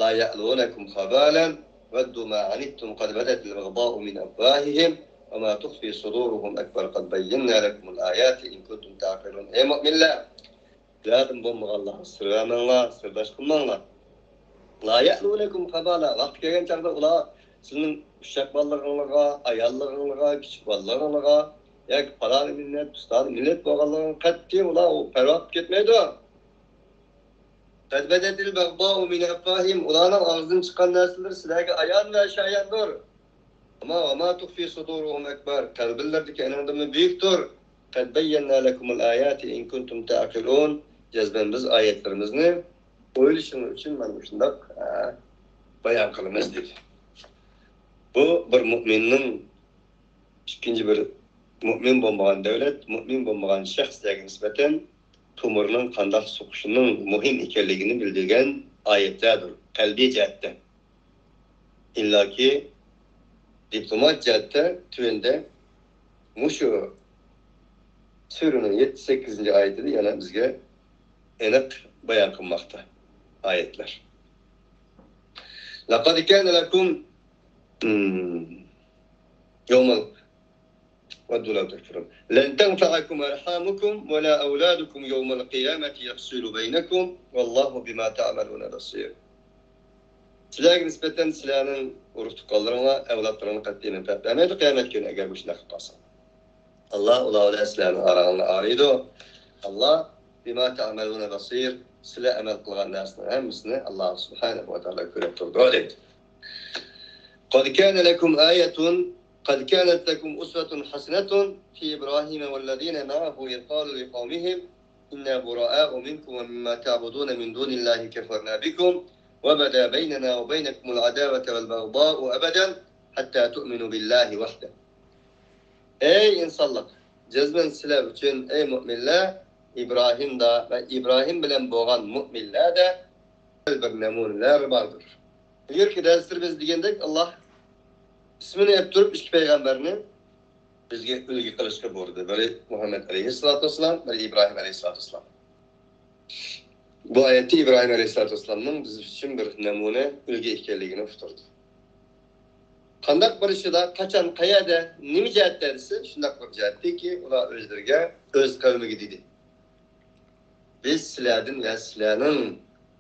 لا يألونكم خبالا، ودوا ما عنتم قد بدت البغضاء من أفواههم وما تخفي صدورهم أكبر قد بينا لكم الآيات إن كنتم تعقلون. ئەي مۆمىنلەر! سىلەردىن بولمىغانلارغا سىر بەرمەڭلار، سىرداش قىلماڭلار. لا يألونكم خبالا. ۋاقتى كەلگەن چاغدا ئۇلار سىزنىڭ ئۇششاق بالىلىرىڭلارغا، ئاياللىرىڭلارغا، كىچىك بالىلىرىڭلارغا ياكى پالانى مىللەت، پۇستانى مىللەت بولغانلىقىغا قەتئىي ئۇلار پەرۋا قىلىپ كەتمەيدۇ. قەد بەدەتىل بەغداءۇ مىن ئەفۋاھىم. ئۇلارنىڭ ئاغزىدىن چىققان نەرسىلىرى سىلەرگە ئايان ۋە ئاشاياندۇر. ئەمما ۋە ما تۇخفى سۇدۇرۇھۇم ئەكبەر. قەلبىلىرىدىكى ئەنىڭدىنمۇ بۈيۈكتۇر. قەد بەييەننا لەكۇمۇل ئاياتى ئىن كۇنتۇم تەئقىلۇن. جەزمەن بىز ئايەتلىرىمىزنى ئويلىشىڭلار ئۈچۈن مانا مۇشۇنداق، ئە، بايان قىلىمىز، دېدى. بۇ بىر مۆمىننىڭ ئىككىنچى بىر مۆمىن بولمىغان دۆلەت، مۆمىن بولمىغان شەخسلەرگە نىسبەتەن تومۇرنىڭ قانداق سوقۇشىنىڭ مۇھىم ئىكەنلىكىنى بىلدۈرگەن ئايەتلەردۇر، قەلبىي جەھەتتە. ئىللاكى دىپلومات جەھەتتە تۆۋەندە مۇشۇ سۈرىنىڭ يەتتە، سەككىزىنچى ئايىتىدە يەنە بىزگە ئېنىق بايان قىلماقتا ئايەتلەر. لقد كان لكم، مم، يوم ال-، ودوا لو تكفرون. لن تنفعكم أرحامكم ولا أولادكم يوم القيامة يفصل بينكم والله بما تعملون بصير. سىلەرگە نىسبەتەن سىلەرنىڭ ئۇرۇق-تۇغقانلىرىڭلار، ئەۋلادلىرىڭلار قەتئىي مەنپەئەت بەرمەيدۇ قىيامەت كۈنى، ئەگەر مۇشۇنداق قىلىپ قالساڭ. ئاللا ئۇلار بىلەن سىلەرنىڭ ئاراڭلارنى ئايرىيدۇ. ئاللا بىما تەئمەلۇنە بەسىر، سىلەر ئەمەل قىلغان نەرسىنىڭ ھەممىسىنى ئاللا سۇبھانەھۇ ۋە تائالا كۆرۈپ تۇرىدۇ، دەيدۇ. قد كان لكم آية، قد كانت لكم أسوة حسنة في إبراهيم والذين معه إذ قالوا لقومهم إنا براء منكم ومما تعبدون من دون الله كفرنا بكم وبدا بيننا وبينكم العداوة والبغضاء أبدا حتى تؤمنوا بالله وحده. ئەي ئىنسانلىق! جەزمەن سىلەر ئۈچۈن، ئەي مۆمىنلەر، ئىبراھىمدا ۋە ئىبراھىم بىلەن بولغان مۆمىنلەردە بىر نەمۇنىلەر باردۇر. ئىلگىرىكى دەرسلىرىمىز دېگەندەك، ئاللا ئىسمىنى ئېلىپ تۇرۇپ ئىككى پەيغەمبەرنى، بىزگە ئۈلگە قىلىشقا بۇيرۇدى. بىرى مۇھەممەد ئەلەيھىسسالاتۇ ۋەسسالام، بىرى ئىبراھىم ئەلەيھىسسالاتۇ ۋەسسالام. بۇ ئايەتتە ئىبراھىم ئەلەيھىسسالاتۇ ۋەسسالامنىڭ بىز ئۈچۈن بىر نەمۇنە، ئۈلگە ئىكەنلىكىنى ئۇقتۇردى. قانداق بىر ئىشىدا، قاچان، قەيەردە، نېمە جەھەتتە دېسە، شۇنداق بىر جەھەتتىكى، ئۇلار ئۆزلىرىگە، ئۆز قەۋمىگە دېدى. بىز سىلەردىن ۋە سىلەرنىڭ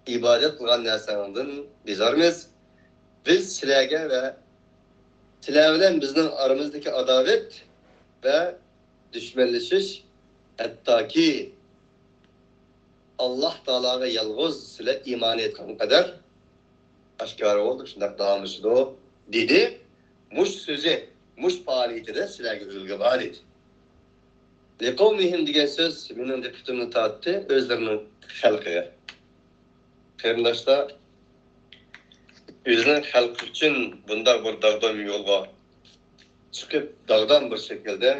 ئىبادەت قىلغان نەرسەڭدىن بىزارمىز. بىز سىلەرگە ۋە سىلەر بىلەن بىزنىڭ ئارىمىزدىكى ئاداۋەت ۋە دۈشمەنلىشىش ھەتتاكى ئاللاھ تائالاغا يالغۇز سىلەر ئىمان ئېيتقان قەدەر ئاشكارا بولدى، شۇنداق داۋاملىشىدۇ، دېدى. مۇش سۆزى، مۇش پائالىيىتىدە سىلەرگە ئۈلگە بار، دېدى. لىقەۋمىھىم دېگەن سۆز مېنىڭ دىققىتىمنى تارتتى، ئۆزلىرىنىڭ خەلقىگە. قېرىنداشلار، ئۆزىنىڭ خەلقى ئۈچۈن بۇنداق بىر داغدام يولغا چىقىپ، داغدام بىر شەكىلدە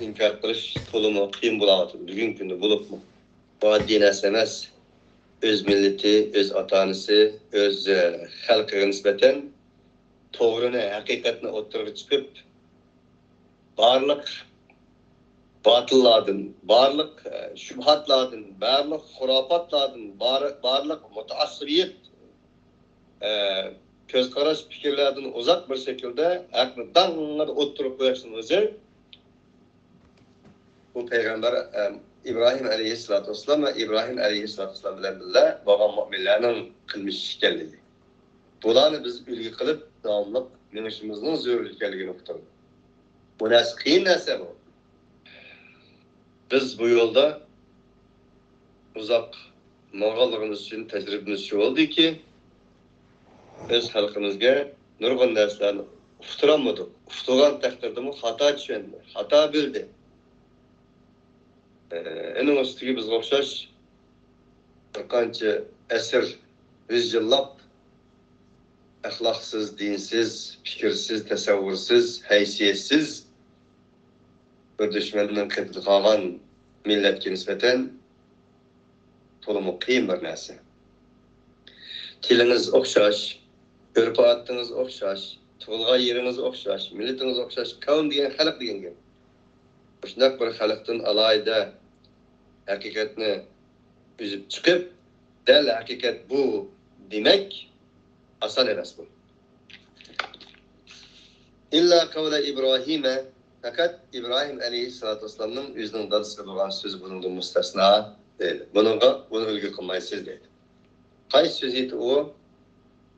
ئىنكار قىلىش تولىمۇ قىيىن بولاۋاتىدۇ. بۈگۈنكى كۈندە بولۇپمۇ. بۇ ئاددىي نەرسە ئەمەس. ئۆز مىللىتى، ئۆز ئاتا-ئانىسى، ئۆز، ئە، خەلقىگە نىسبەتەن توغرىنى، ھەقىقەتنى ئوتتۇرىغا چىقىپ، بارلىق باتىللاردىن، بارلىق، ئە، شۇبھاتلاردىن، بارلىق خۇراپاتلاردىن، بار-، بارلىق مۇتەئەسسۇبىيەت، ئە، كۆز قاراش، پىكىرلەردىن ئۇزاق بىر شەكىلدە ھەقنى داڭڭىدا ئوتتۇرىغا قويۇشنىڭ ئۆزى بۇ پەيغەمبەر، ئە، ئىبراھىم ئەلەيھىسسالاتۇ ۋەسسالام ۋە ئىبراھىم ئەلەيھىسسالاتۇ ۋەسسالام بىلەن بىللە بولغان مۆمىنلەرنىڭ قىلمىشى ئىكەنلىكى. بۇلارنى بىز ئۈلگە قىلىپ، داۋاملىق مېڭىشىمىزنىڭ زۆرۈر ئىكەنلىكىنى ئۇقتۇردۇق. بۇ نەرسە قىيىن نەرسە بۇ. بىز بۇ يولدا ئۇزاق ماڭغانلىقىمىز ئۈچۈن تەجرىبىمىز شۇ بولدىكى، ئۆز خەلقىمىزگە نۇرغۇن نەرسىلەرنى ئۇقتۇرالمىدۇق. ئۇقتۇرغان تەقدىردىمۇ خاتا چۈشەندى، خاتا بىلدى. ئە، ئېنىڭ ئۈستىگە بىزگە ئوخشاش بىر قانچە ئەسىر، يۈز يىللاپ ئەخلاقسىز، دىنسىز، پىكىرسىز، تەسەۋۋۇرسىز، ھەيسىيەتسىز بىر دۈشمەننىڭ قېپىدا قالغان مىللەتكە نىسبەتەن تولىمۇ قىيىن بىر نەرسە. تىلىڭىز ئوخشاش، ئۆرپ-ئادىتىڭىز ئوخشاش، تۇغۇلغان يېرىڭىز ئوخشاش، مىللىتىڭىز ئوخشاش، قەۋم دېگەن خەلق دېگەن گەپ. مۇشۇنداق بىر خەلقتىن ئالاھىدە ھەقىقەتنى ئۈزۈپ چىقىپ، دەل ھەقىقەت بۇ دېمەك ئاسان ئەمەس بۇ. ئىللا قەۋلە ئىبراھىمە، پەقەت ئىبراھىم ئەلەيھىسسالاتۇ ۋەسسالامنىڭ ئۆزىنىڭ دادىسىغا بولغان سۆزى بۇنىڭدىن مۇستەسنا، دەيدۇ. بۇنىڭغا، بۇنى ئۈلگە قىلمايسىز، دەيدۇ. قايسى سۆزى ئۇ؟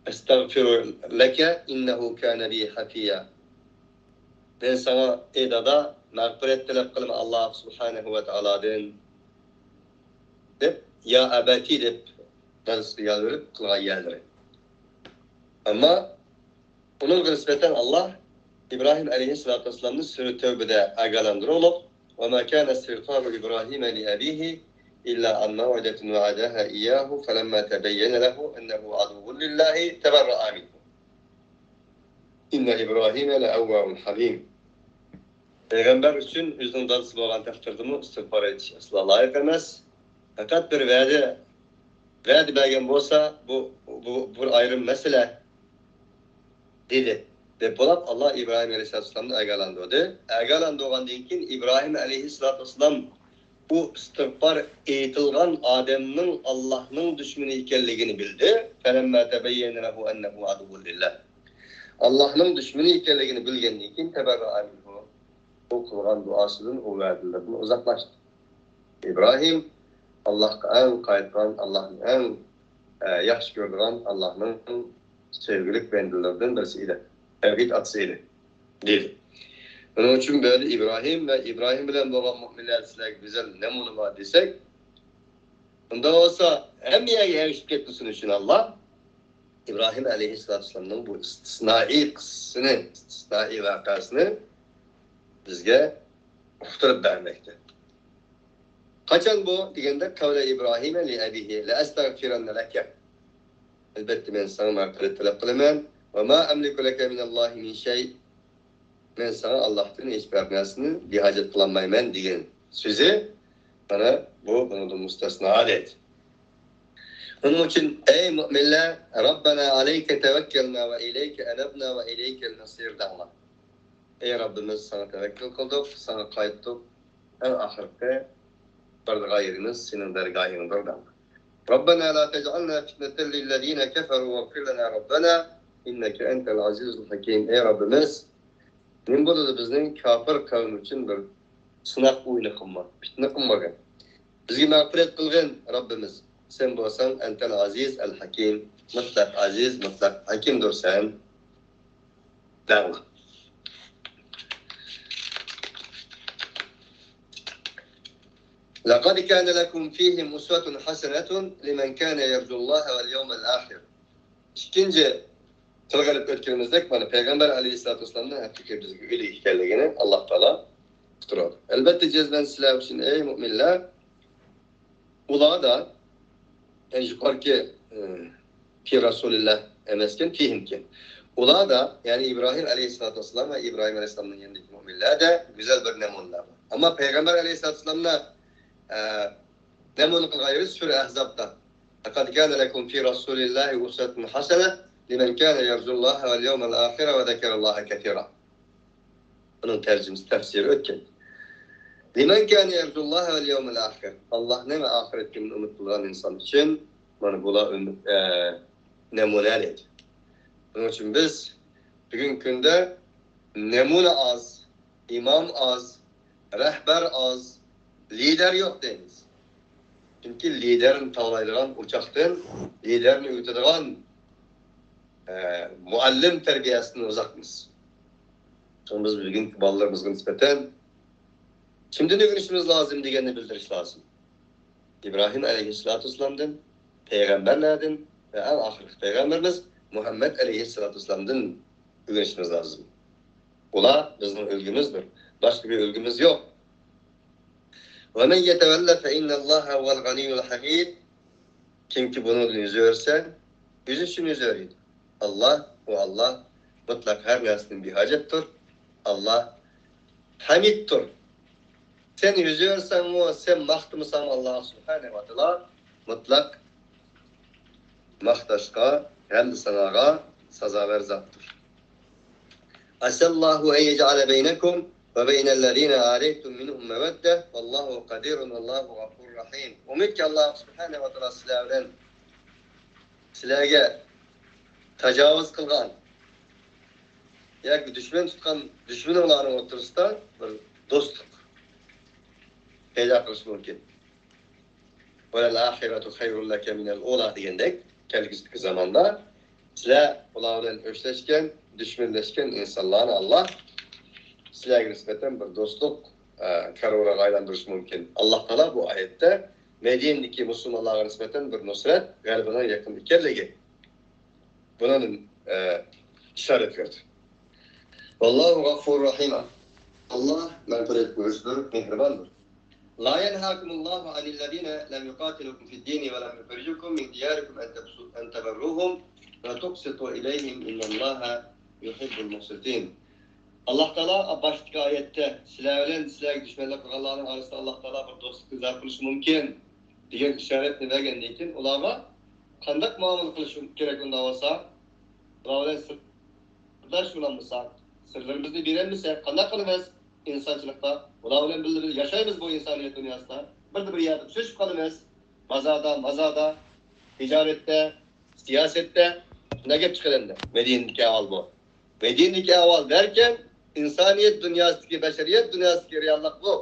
ئەستەغفىرۇ لەكە ئىننەھۇ كانە بى خەفىييا. مەن ساڭا، ئەي دادا، مەغپىرەت تەلەپ قىلىمەن ئاللا سۇبھانەھۇ ۋە تائالادىن، دەپ، يا ئەبەتى دەپ دادىسىغا يالۋۇرۇپ قىلغان يەرلىرى. ئەمما ئۇنىڭغا نىسبەتەن ئاللا ئىبراھىم ئەلەيھىسسالاتۇ ۋەسسالامنى سۈرە تەۋبىدە ئاگاھلاندۇرۇۋالىدۇ. وما كان استغفار إبراهيم لأبيه إلا عن موعدة وعدها إياه فلما تبين له أنه عدو لله تبرأ منه إن إبراهيم لأواه حليم. پەيغەمبەر ئۈچۈن ئۆزىنىڭ دادىسى بولغان تەقدىردىمۇ ئىستىغپار ئېيتىش ئەسلا لايىق ئەمەس. پەقەت بىر ۋەدە، ۋەدە بەرگەن بولسا، بۇ، بۇ بىر ئايرىم مەسىلە، دېدى. دەپ بولۇپ، ئاللا ئىبراھىم ئەلەيھىسسالاتۇ ۋەسسالامنى ئاگاھلاندۇردى. ئاگاھلاندۇرغاندىن كېيىن ئىبراھىم ئەلەيھىسسالاتۇ ۋەسسالام بۇ ئىستىغپار ئېيتىلغان ئادەمنىڭ ئاللاھنىڭ دۈشمىنى ئىكەنلىكىنى بىلدى. فلما تبين له أنه عدو لله. ئاللاھنىڭ دۈشمىنى ئىكەنلىكىنى بىلگەندىن كېيىن، تەبەررەئە مىنھۇ، ئۇ قىلغان دۇئاسىدىن، ئۇ ۋەدىلىرىدىن ئۇزاقلاشتى. ئىبراھىم ئاللاھقا ئەڭ قايتقان، ئاللاھنى ئەڭ، ئە، ياخشى كۆرىدىغان، ئاللاھنىڭ سۆيگۈلۈك بەندىلىرىدىن بىرسى ئىدى. تەۋھىد ئاتىسى ئىدى، دېدى. ئۇنىڭ ئۈچۈن بۇ يەردە ئىبراھىم ۋە ئىبراھىم بىلەن بولغان مۆمىنلەر سىلەرگە گۈزەل نەمۇنە بار دېسەك، ئۇنداق بولسا ھەممە يەرگە ئەگىشىپ كەتمىسۇن ئۈچۈن ئاللا ئىبراھىم ئەلەيھىسسالاتۇ ۋەسسالامنىڭ بۇ ئىستىسنائىي قىسسىسىنى، ئىستىسنائىي ۋەقەسىنى بىزگە ئۇقتۇرۇپ بەرمەكتە. قاچان بۇ دېگەندە، قەۋلە ئىبراھىمە لىئەبىھى لەئەستەغفىرەننە لەكە. ئەلبەتتە، مەن ساڭا مەغپىرەت تەلەپ قىلىمەن. ۋە ما ئەملىكۇ لەكە مىنەللاھى مىن شەي. مەن ساڭا ئاللاھتىن ھېچ بىر نەرسىنى بىھاجەت قىلالمايمەن دېگەن سۆزى، مانا بۇ بۇنىڭدىن مۇستەسنا دەيدۇ. ئۇنىڭ ئۈچۈن، ئەي مۆمىنلەر، رەببەنا ئەلەيكە تەۋەككەلنا ۋە ئىلەيكە ئەنەبنا ۋە ئىلەيكەل مەسىر دەڭلار. ئەي رەببىمىز، ساڭا تەۋەككۈل قىلدۇق، ساڭا قايتتۇق. ئەڭ ئاخىرقى بارىدىغان يېرىمىز سېنىڭ دەرگاھىڭدۇر دەڭ. ربنا لا تجعلنا فتنة للذين كفروا واغفر لنا ربنا إنك أنت العزيز الحكيم. ئەي رەببىمىز، نېمە بولىدۇ بىزنى كاپىر قەۋم ئۈچۈن بىر سىناق ئويۇنى قىلما، پىتنە قىلمىغىن. بىزگە مەغپىرەت قىلغىن رەببىمىز. سەن بولساڭ أنت العزيز الحكيم، مۇتلەق ئەزىز، مۇتلەق ھەكىمدۇرسەن. دەڭ. لقد كان لكم فيهم أسوة حسنة لمن كان يرجو الله واليوم الآخر. ئىككىنچى تىلغا ئېلىپ ئۆتكىنىمىزدەك، مانا، پەيغەمبەر ئەلەيھىسسالاتۇ ۋەسسالامنىڭ ھەقىقىي بىزگە ئۈلگە ئىكەنلىكىنى ئاللاھ تائالا ئۇقتۇرىدۇ. ئەلۋەتتە، جەزمەن سىلەر ئۈچۈن، ئەي مۇئمىنلار، ئۇلاردا، يەنى يۇقىرىقى، ئى، في رسول الله ئەمەسكەن، فيهم كەن. ئۇلاردا، يەنى ئىبراھىم ئەلەيھىسسالاتۇ ۋەسسالام ۋە ئىبراھىم ئەلەيھىسسالامنىڭ يېنىدىكى مۇئمىنلەردە گۈزەل بىر نەمۇنىلەر بار. ئەمما پەيغەمبەر ئەلەيھىسسالاتۇ ۋەسسالامنى، ئە، نەمۇنە قىلغان يېرى سۈرە ئەھزابتا. لقد كان لكم في رسول الله أسوة حسنة لمن كان يرجو الله واليوم الآخر وذكر الله كثيرا. بۇنىڭ تەرجىمىسى، تەپسىرى ئۆتكەن. لمن كان يرجو الله واليوم الآخر. ئاللاھنى ۋە ئاخىرەت كۈنىنى ئۈمىد قىلغان ئىنسان ئۈچۈن مانا بۇلار ئۈمىد، ئە، نەمۇنە دەيدۇ. بۇنىڭ ئۈچۈن بىز بۈگۈنكى كۈندە نەمۇنە ئاز، ئىمام ئاز، رەھبەر ئاز، لىدەر يوق دەيمىز. چۈنكى لىدەرنى تاۋلايدىغان ئوچاقتىن، لىدەرنى ئۆگىتىدىغان، ئە، مۇئەللىم تەربىيەسىدىن ئۇزاقمىز. شۇڭا بىز بۈگۈنكى بالىلىرىمىزغا نىسبەتەن كىمدىن ئۆگىنىشىمىز لازىم دېگەننى بىلدۈرۈش لازىم. ئىبراھىم ئەلەيھىسسالاتۇ ۋەسسالامدىن، پەيغەمبەرلەردىن ۋە ئەڭ ئاخىرقى پەيغەمبىرىمىز مۇھەممەد ئەلەيھىسسالاتۇ ۋەسسالامدىن ئۆگىنىشىمىز لازىم. ئۇلار بىزنىڭ ئۈلگىمىزدۇر. باشقا بىر ئۈلگىمىز يوق. ومن يتول فإن الله هو الغني الحميد. كىمكى بۇنىڭدىن يۈز ئۆرۈسە، ئۆزى ئۈچۈن يۈز ئۆرۈيدۇ. ئاللاھ، ئۇ ئاللاھ مۇتلەق ھەر نەرسىدىن بىھاجەتتۇر. ئاللاھ ھەمىدتۇر. سەن يۈز ئۆرۈسەڭمۇ، سەن ماختىمىساڭمۇ، ئاللاھ سۇبھانەھۇ ۋە تائالا مۇتلەق ماختاشقا، ھەمدۇساناغا سازاۋەر زاتتۇر. عسى الله أن يجعل بينكم وبين الذين عاديتم منهم مودة والله قدير والله غفور رحيم. ئۈمىدكى، ئاللاھ سۇبھانەھۇ ۋە تائالا سىلەر بىلەن سىلەرگە تاجاۋۇز قىلغان ياكى دۈشمەن تۇتقان دۈشمىنىڭلارنىڭ ئوتتۇرىسىدا بىر دوستلۇق پەيدا قىلىشى مۇمكىن. وللآخرة خير لك من الأولى دېگەندەك، كەلگۈسىدىكى زاماندا سىلەر ئۇلار بىلەن ئۆچلەشكەن، دۈشمەنلەشكەن ئىنسانلارنى ئاللاھ سىلەرگە نىسبەتەن بىر دوستلۇق، ئە، كارۋىنىغا ئايلاندۇرۇشى مۇمكىن. ئاللاھ تائالا بۇ ئايەتتە مەدىنىدىكى مۇسۇلمانلارغا نىسبەتەن بىر نۇسرەت، غەلىبىنىڭ يېقىن ئىكەنلىكى، بۇنىڭدىن، ئە، ئىشارەت بەردى. والله غفور رحيم. ئاللاھ مەغپىرەت قىلغۇچىدۇر، مېھرىباندۇر. لا ينهاكم الله عن الذين لم يقاتلوكم في الدين ولم يخرجوكم من دياركم أن تبسو-، أن تبروهم وتقسطوا إليهم إن الله يحب المقسطين. ئاللاھ تائالا باشتىكى ئايەتتە سىلەر بىلەن سىلەرگە دۈشمەنلىك قىلغانلارنىڭ ئارىسىدا ئاللاھ تائالا بىر دوستلۇق ئىزھار قىلىشى مۇمكىن دېگەن ئىشارەتنى بەرگەندىن كېيىن، ئۇلارغا قانداق مۇئامىلە قىلىش كېرەك ئۇنداق بولسا؟ ئۇلار بىلەن سىرداش بولالمىساق، سىرلىرىمىزنى بېرەلمىسەك، قانداق قىلىمىز؟ ئىنسانچىلىقتا ئۇلار بىلەن بىللە بىز ياشايمىز بۇ ئىنسانىيەت دۇنياسىدا. بىردە بىر يەردە ئۇچرىشىپ قالىمىز. بازاردا، مازاردا، تىجارەتتە، سىياسەتتە. شۇنداق گەپ چىقىدۇ ئەمدى. مەدىنىدىكى ئەھۋال بۇ. مەدىنىدىكى ئەھۋال دەركەن، ئىنسانىيەت دۇنياسىدىكى، بەشەرىيەت دۇنياسىدىكى رېئاللىق بۇ.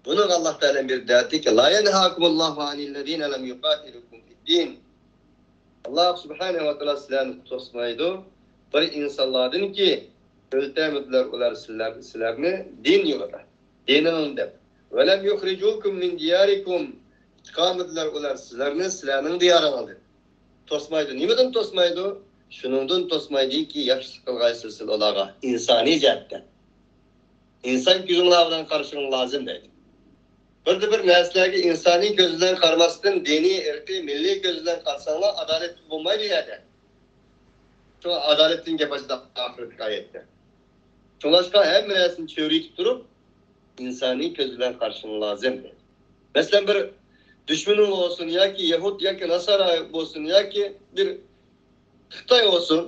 بۇنىڭغا ئاللاھ تائالا بىر دەتتىكى، لا ينهاكم الله عن الذين لم يقاتلوكم في الدين. ئاللاھ سۇبھانەھۇ ۋە تائالا سىلەرنى توسمايدۇ بىر ئىنسانلاردىنكى، ئۆلتۈرمىدىلەر ئۇلار سىلەر، سىلەرنى دىن يولىدا، دىنىڭ دەپ. ولم يخرجوكم من دياركم. چىقارمىدىلەر ئۇلار سىلەرنى سىلەرنىڭ دىيارىڭلاردىن. توسمايدۇ. نېمىدىن توسمايدۇ؟ شۇنىڭدىن توسمايدۇكى، ياخشىلىق قىلغايسىز سىز ئۇلارغا، ئىنسانىي جەھەتتە. ئىنسان كۆزۈڭلار بىلەن قارىشىڭ لازىم دەيدۇ. بىردە بىر نەرسىلەرگە ئىنسانىي كۆز بىلەن قارىماستىن، دىنىي، ئىرقىي، مىللىي كۆز بىلەن قارىساڭلار، ئادالەتلىك بولمايدۇ يەردە. شۇڭا ئادالەتتىن گەپ ئاچىدۇ ئاخىرىدىكى ئايەتتە. شۇڭلاشقا ھەممە نەرسىنى چۆرىيىتىپ تۇرۇپ، ئىنسانىي كۆز بىلەن قارىشىڭ لازىم. مەسىلەن، بىر دۈشمىنىڭ بولسۇن ياكى يەھۇد ياكى ناسارا بولسۇن ياكى بىر خىتاي بولسۇن،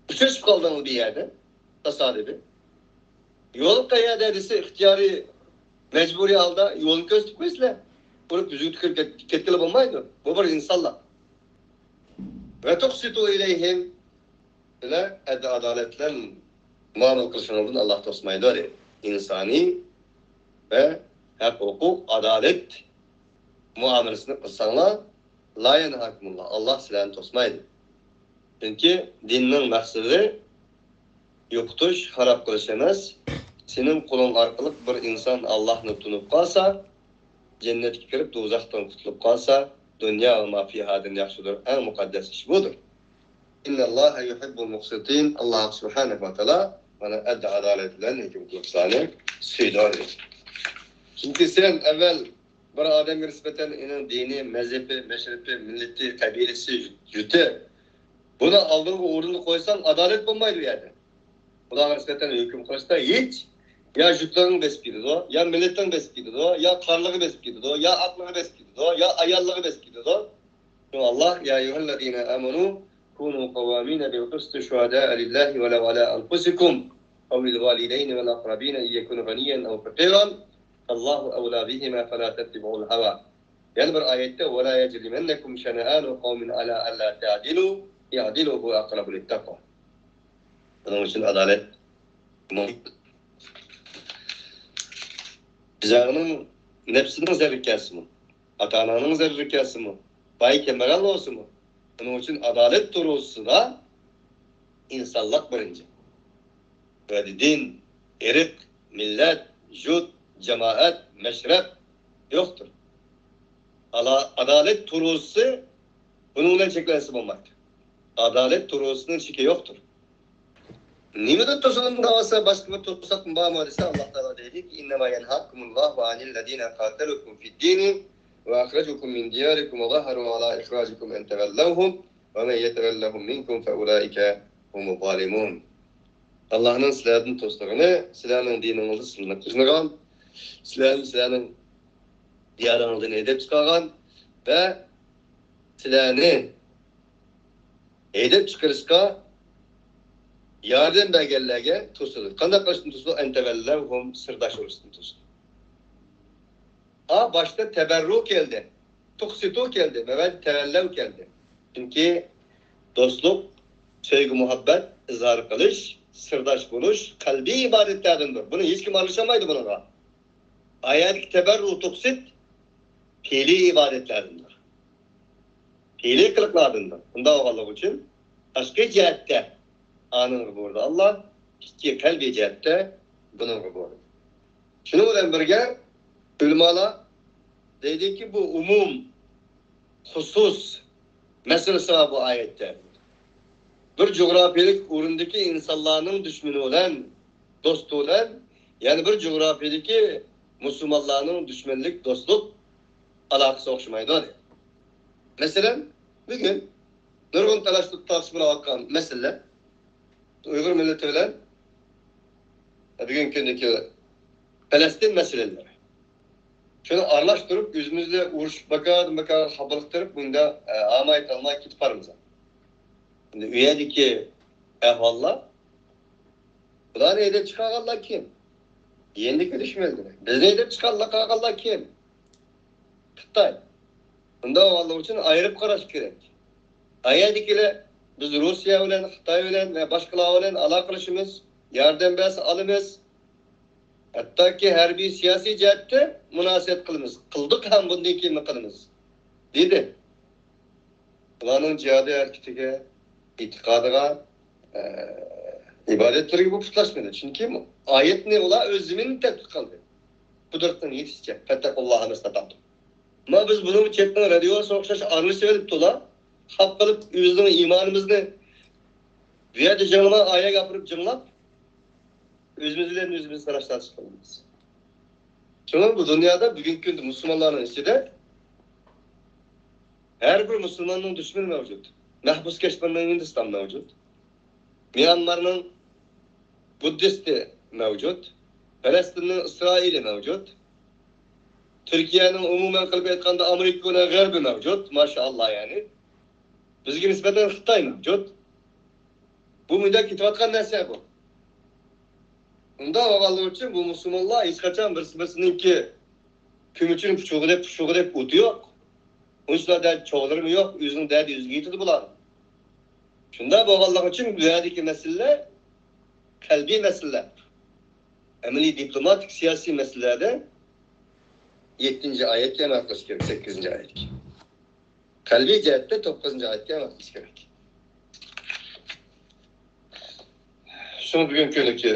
ئۇچرىشىپ قالدىڭىز بىر يەردە، تاسادىپىي. يول قەيەردە دېسە، ئىختىيارىي، مەجبۇرىي ھالدا يولنى كۆرسىتىپ قويىسىلەر. ئۇرۇپ يۈزۈگە تۈكۈرۈپ كەت-، كەتكىلى بولمايدۇ. بۇ بىر ئىنسانلىق. وتقسطوا إليهم، بىلەن ئەدل-ئادالەت بىلەن مۇئامىلە قىلىشىڭىزدىن ئاللاھ توسمايدۇ، دەيدۇ. ئىنسانىي ۋە ھەق-ھوقۇق، ئادالەت مۇئامىلىسىنى قىلساڭلار، لا يەنھاكۇمۇللاھ، ئاللاھ سىلەرنى توسمايدۇ. چۈنكى دىننىڭ مەقسىتى يوقىتىش، خاراب قىلىش ئەمەس. سېنىڭ قولۇڭ ئارقىلىق بىر ئىنسان ئاللاھنى تونۇپ قالسا، جەننەتكە كىرىپ، دوزاختىن قۇتۇلۇپ قالسا، دۇنيا ۋە ما فىھادىن ياخشىدۇر. ئەڭ مۇقەددەس ئىش بۇدۇر. إن الله يحب المقسطين. ئاللاھ سۇبھانەھۇ ۋە تائالا مانا ئەدل-ئادالەت بىلەن ھۆكۈم قىلغۇچىلارنى سۆيىدۇ. چۈنكى سەن ئەۋۋەل بىر ئادەمگە نىسبەتەن ئۇنىڭ دىنى، مەزھىپى، مەشرىپى، مىللىتى، قەبىلىسى، يۇرتى، بۇنى ئالدىنقى ئورۇندا قويساڭ، ئادالەت بولمايدۇ ئۇ يەردە. بۇلارغا نىسبەتەن ھۆكۈم قىلىشتا ھېچ يا يۇرتلىرىڭ بېسىپ كېتىدۇ، يا مىللىتىڭ بېسىپ كېتىدۇ، يا قارىلىقى بېسىپ كېتىدۇ، يا ئاقلىقى بېسىپ كېتىدۇ، يا ئاياللىقى بېسىپ كېتىدۇ. شۇڭا ئاللاھ، يا أيها الذين آمنوا كونوا قوامين بالقسط شهداء لله ولو على أنفسكم أو الوالدين والأقربين إن يكن غنيا أو فقيرا فالله أولى بهما فلا تتبعوا الهوى. يەنە بىر ئايەتتە، ولا يجرمنكم شنآن قوم على ألا تعدلوا اعدلوا هو أقرب للتقوى. بۇنىڭ ئۈچۈن ئادالەت مۇھىم. بىزنىڭ نەپسىنىڭ زەرىرى كەلسىمۇ، ئاتا-ئاناڭنىڭ زەرىرى كەلسىمۇ، باي-كەمبەغەل بولسىمۇ، بۇنىڭ ئۈچۈن ئادالەت تۇرغۇزسىلا، ئىنسانلىق بىرىنچى. بۇ يەردە دىن، ئىرق، مىللەت، يۇرت، جامائەت، مەشرەپ يوقتۇر. ئالا-، ئادالەت تۇرغۇزسا، بۇنىڭ بىلەن چەكلەنسە بولمايدۇ. ئادالەت تۇرغۇزسىنىڭ چېكى يوقتۇر. نېمىدىن توسۇلۇپ قالسا، باشقا بىر توساتمۇ بارمۇ دېسە، ئاللاھ تائالا دەيدۇكى، إنما ينهاكم الله عن الذين قاتلوكم في الدين وأخرجوكم من دياركم وظاهروا على إخراجكم أن تولوهم ومن يتولهم منكم فأولئك هم الظالمون. ئاللاھنىڭ سىلەردىن توسىدىغىنى، سىلەرنىڭ دىنىڭىزدا سىلەرنى قىينىغان، سىلەرنى سىلەرنىڭ دىيارىڭىزدىن ھەيدەپ چىقارغان ۋە سىلەرنى ھەيدەپ چىقىرىشقا ياردەم بەرگەنلەرگە توسىدۇ. قانداق قىلىشتىن توسىدۇ؟ أن تولوهم، سىرداش بولۇشتىن توسىدۇ. ئا، باشتا تەبەررۇ كەلدى، تۇقسىتۇ كەلدى، مەۋەدە تەۋەللەۋ كەلدى. چۈنكى دوستلۇق، سۆيگۈ، مۇھەببەت ئىزھار قىلىش، سىرداش بولۇش قەلبىي ئىبادەتلەردىندۇر. بۇنى ھېچكىم ئارىلىشالمايدۇ بۇنىڭغا. ئايەتتىكى تەبەررۇ، تۇقسىت پېئلىي ئىبادەتلەردىندۇر. پېئلىي قىلىقلاردىندۇر. بۇنداق بولغانلىقى ئۈچۈن تاشقى جەھەتتە ئانىڭغا بۇيرۇدى ئاللاھ، ئىچكى قەلبىي جەھەتتە بۇنىڭغا بۇيرۇدى. شۇنىڭ بىلەن بىرگە، ئۆلىمالار دەيدۇكى، بۇ ئومۇم، خۇسۇس مەسىلىسى بار بۇ ئايەتتە. بىر جۇغراپىيەلىك ئورۇندىكى ئىنسانلارنىڭ دۈشمىنى بىلەن، دوستى بىلەن، يەنە بىر جۇغراپىيەدىكى مۇسۇلمانلارنىڭ دۈشمەنلىك، دوستلۇق ئالاقىسى ئوخشىمايدۇ، دەيدۇ. مەسىلەن، بۈگۈن نۇرغۇن تالاش-تارتىش بولۇۋاتقان مەسىلىلەر ئۇيغۇر مىللىتى بىلەن بۈگۈنكى كۈندىكى پەلەستىن مەسىلىلىرى. شۇنى ئارىلاشتۇرۇپ، ئۆزىمىزدە ئۇرۇش بىكاردىن بىكار خاپىلىق قىلىپ، بۇنداق، ئە، ئاماي تالماي كېتىپ بارىمىز. ئەمدى ئۇ يەردىكى ئەھۋاللار، بۇلارنى ھەيدەپ چىقارغانلار كىم؟ يېنىدىكى دۈشمەنلىرى. بىزنى ھەيدەپ چىقارغانلار كىم؟ خىتاي. بۇنداق بولغانلىقى ئۈچۈن ئايرىپ قاراش كېرەك. ئايەدىكىلەر، بىز روسىيە بىلەن، خىتاي بىلەن ۋە باشقىلار بىلەن ئالاقىلىشىمىز، ياردەم بەرسە ئالىمىز. ھەتتاكى ھەربىي، سىياسىي جەھەتتە مۇناسىۋەت قىلىمىز. قىلدۇق ھەم بۇندىن كېيىنمۇ قىلىمىز، دېدى. بۇلارنىڭ جىھادىي ھەرىكىتىگە، ئېتىقادىغا، ئە، ئىبادەتلىرىگە بۇ پۇتلاشمىدى. چۈنكى ئايەتنى ئۇلار ئۆز زېمىنىنى تەتبىق قىلدى. قۇدرىتىنىڭ يېتىشىچە. فاتقوا الله ما استطعتم. ئەمما بىز بۇنىڭ چەتنىڭ رادىيوسىغا ئوخشاش ئارىلىشىۋېلىپتۇلا. خاپا قىلىپ، ئۆزىنىڭ ئىمانىمىزنى بۇ يەردە جىڭلىماي، ئايەگە ئاپىرىپ جىڭلاپ، ئۆزىمىز بىلەن ئۆزىمىز تالاش-تارتىش قىلىمىز. شۇڭا بۇ دۇنيادا بۈگۈنكى كۈندە مۇسۇلمانلارنىڭ ئىچىدە ھەر بىر مۇسۇلماننىڭ دۈشمىنى مەۋجۇت. مەھبۇسكەش بىرنىڭ ھىندىستان مەۋجۇت. ميانمارنىڭ بۇددىستى مەۋجۇت. پەلەستىننىڭ ئىسرائىلى مەۋجۇت. تۈركىيەنىڭ، ئومۇمەن قىلىپ ئېيتقاندا، ئامېرىكا بىلەن غەربى مەۋجۇت. ماشائاللا، يەنى بىزگە نىسبەتەن خىتاي مەۋجۇت. بۇ مۇنداق كېتىۋاتقان نەرسە بۇ. ئۇنداق بولغانلىقى ئۈچۈن بۇ مۇسۇلمانلار ھېچقاچان بىرسى بىرسىنىڭكى كۆمۈچىنى پۇچۇقى دەپ، پۇچۇقى دەپ ئوتى يوق. ئۇنچىلا دەرد چوغلىرىمۇ يوق، ئۆزىنىڭ دەردى ئۆزىگە يېتىدۇ بۇلار. شۇنداق بولغانلىقى ئۈچۈن بۇ يەردىكى مەسىلىلەر قەلبىي مەسىلىلەر. ئەمەلىي دىپلوماتىك سىياسىي مەسىلىلەردە يەتتىنچى ئايەتكە ئەمەل قىلىش كېرەك، سەككىزىنچى ئايەتكە. قەلبىي جەھەتتە توققۇزىنچى ئايەتكە ئەمەل قىلىش كېرەك. شۇڭا بۈگۈنكى كۈنىكى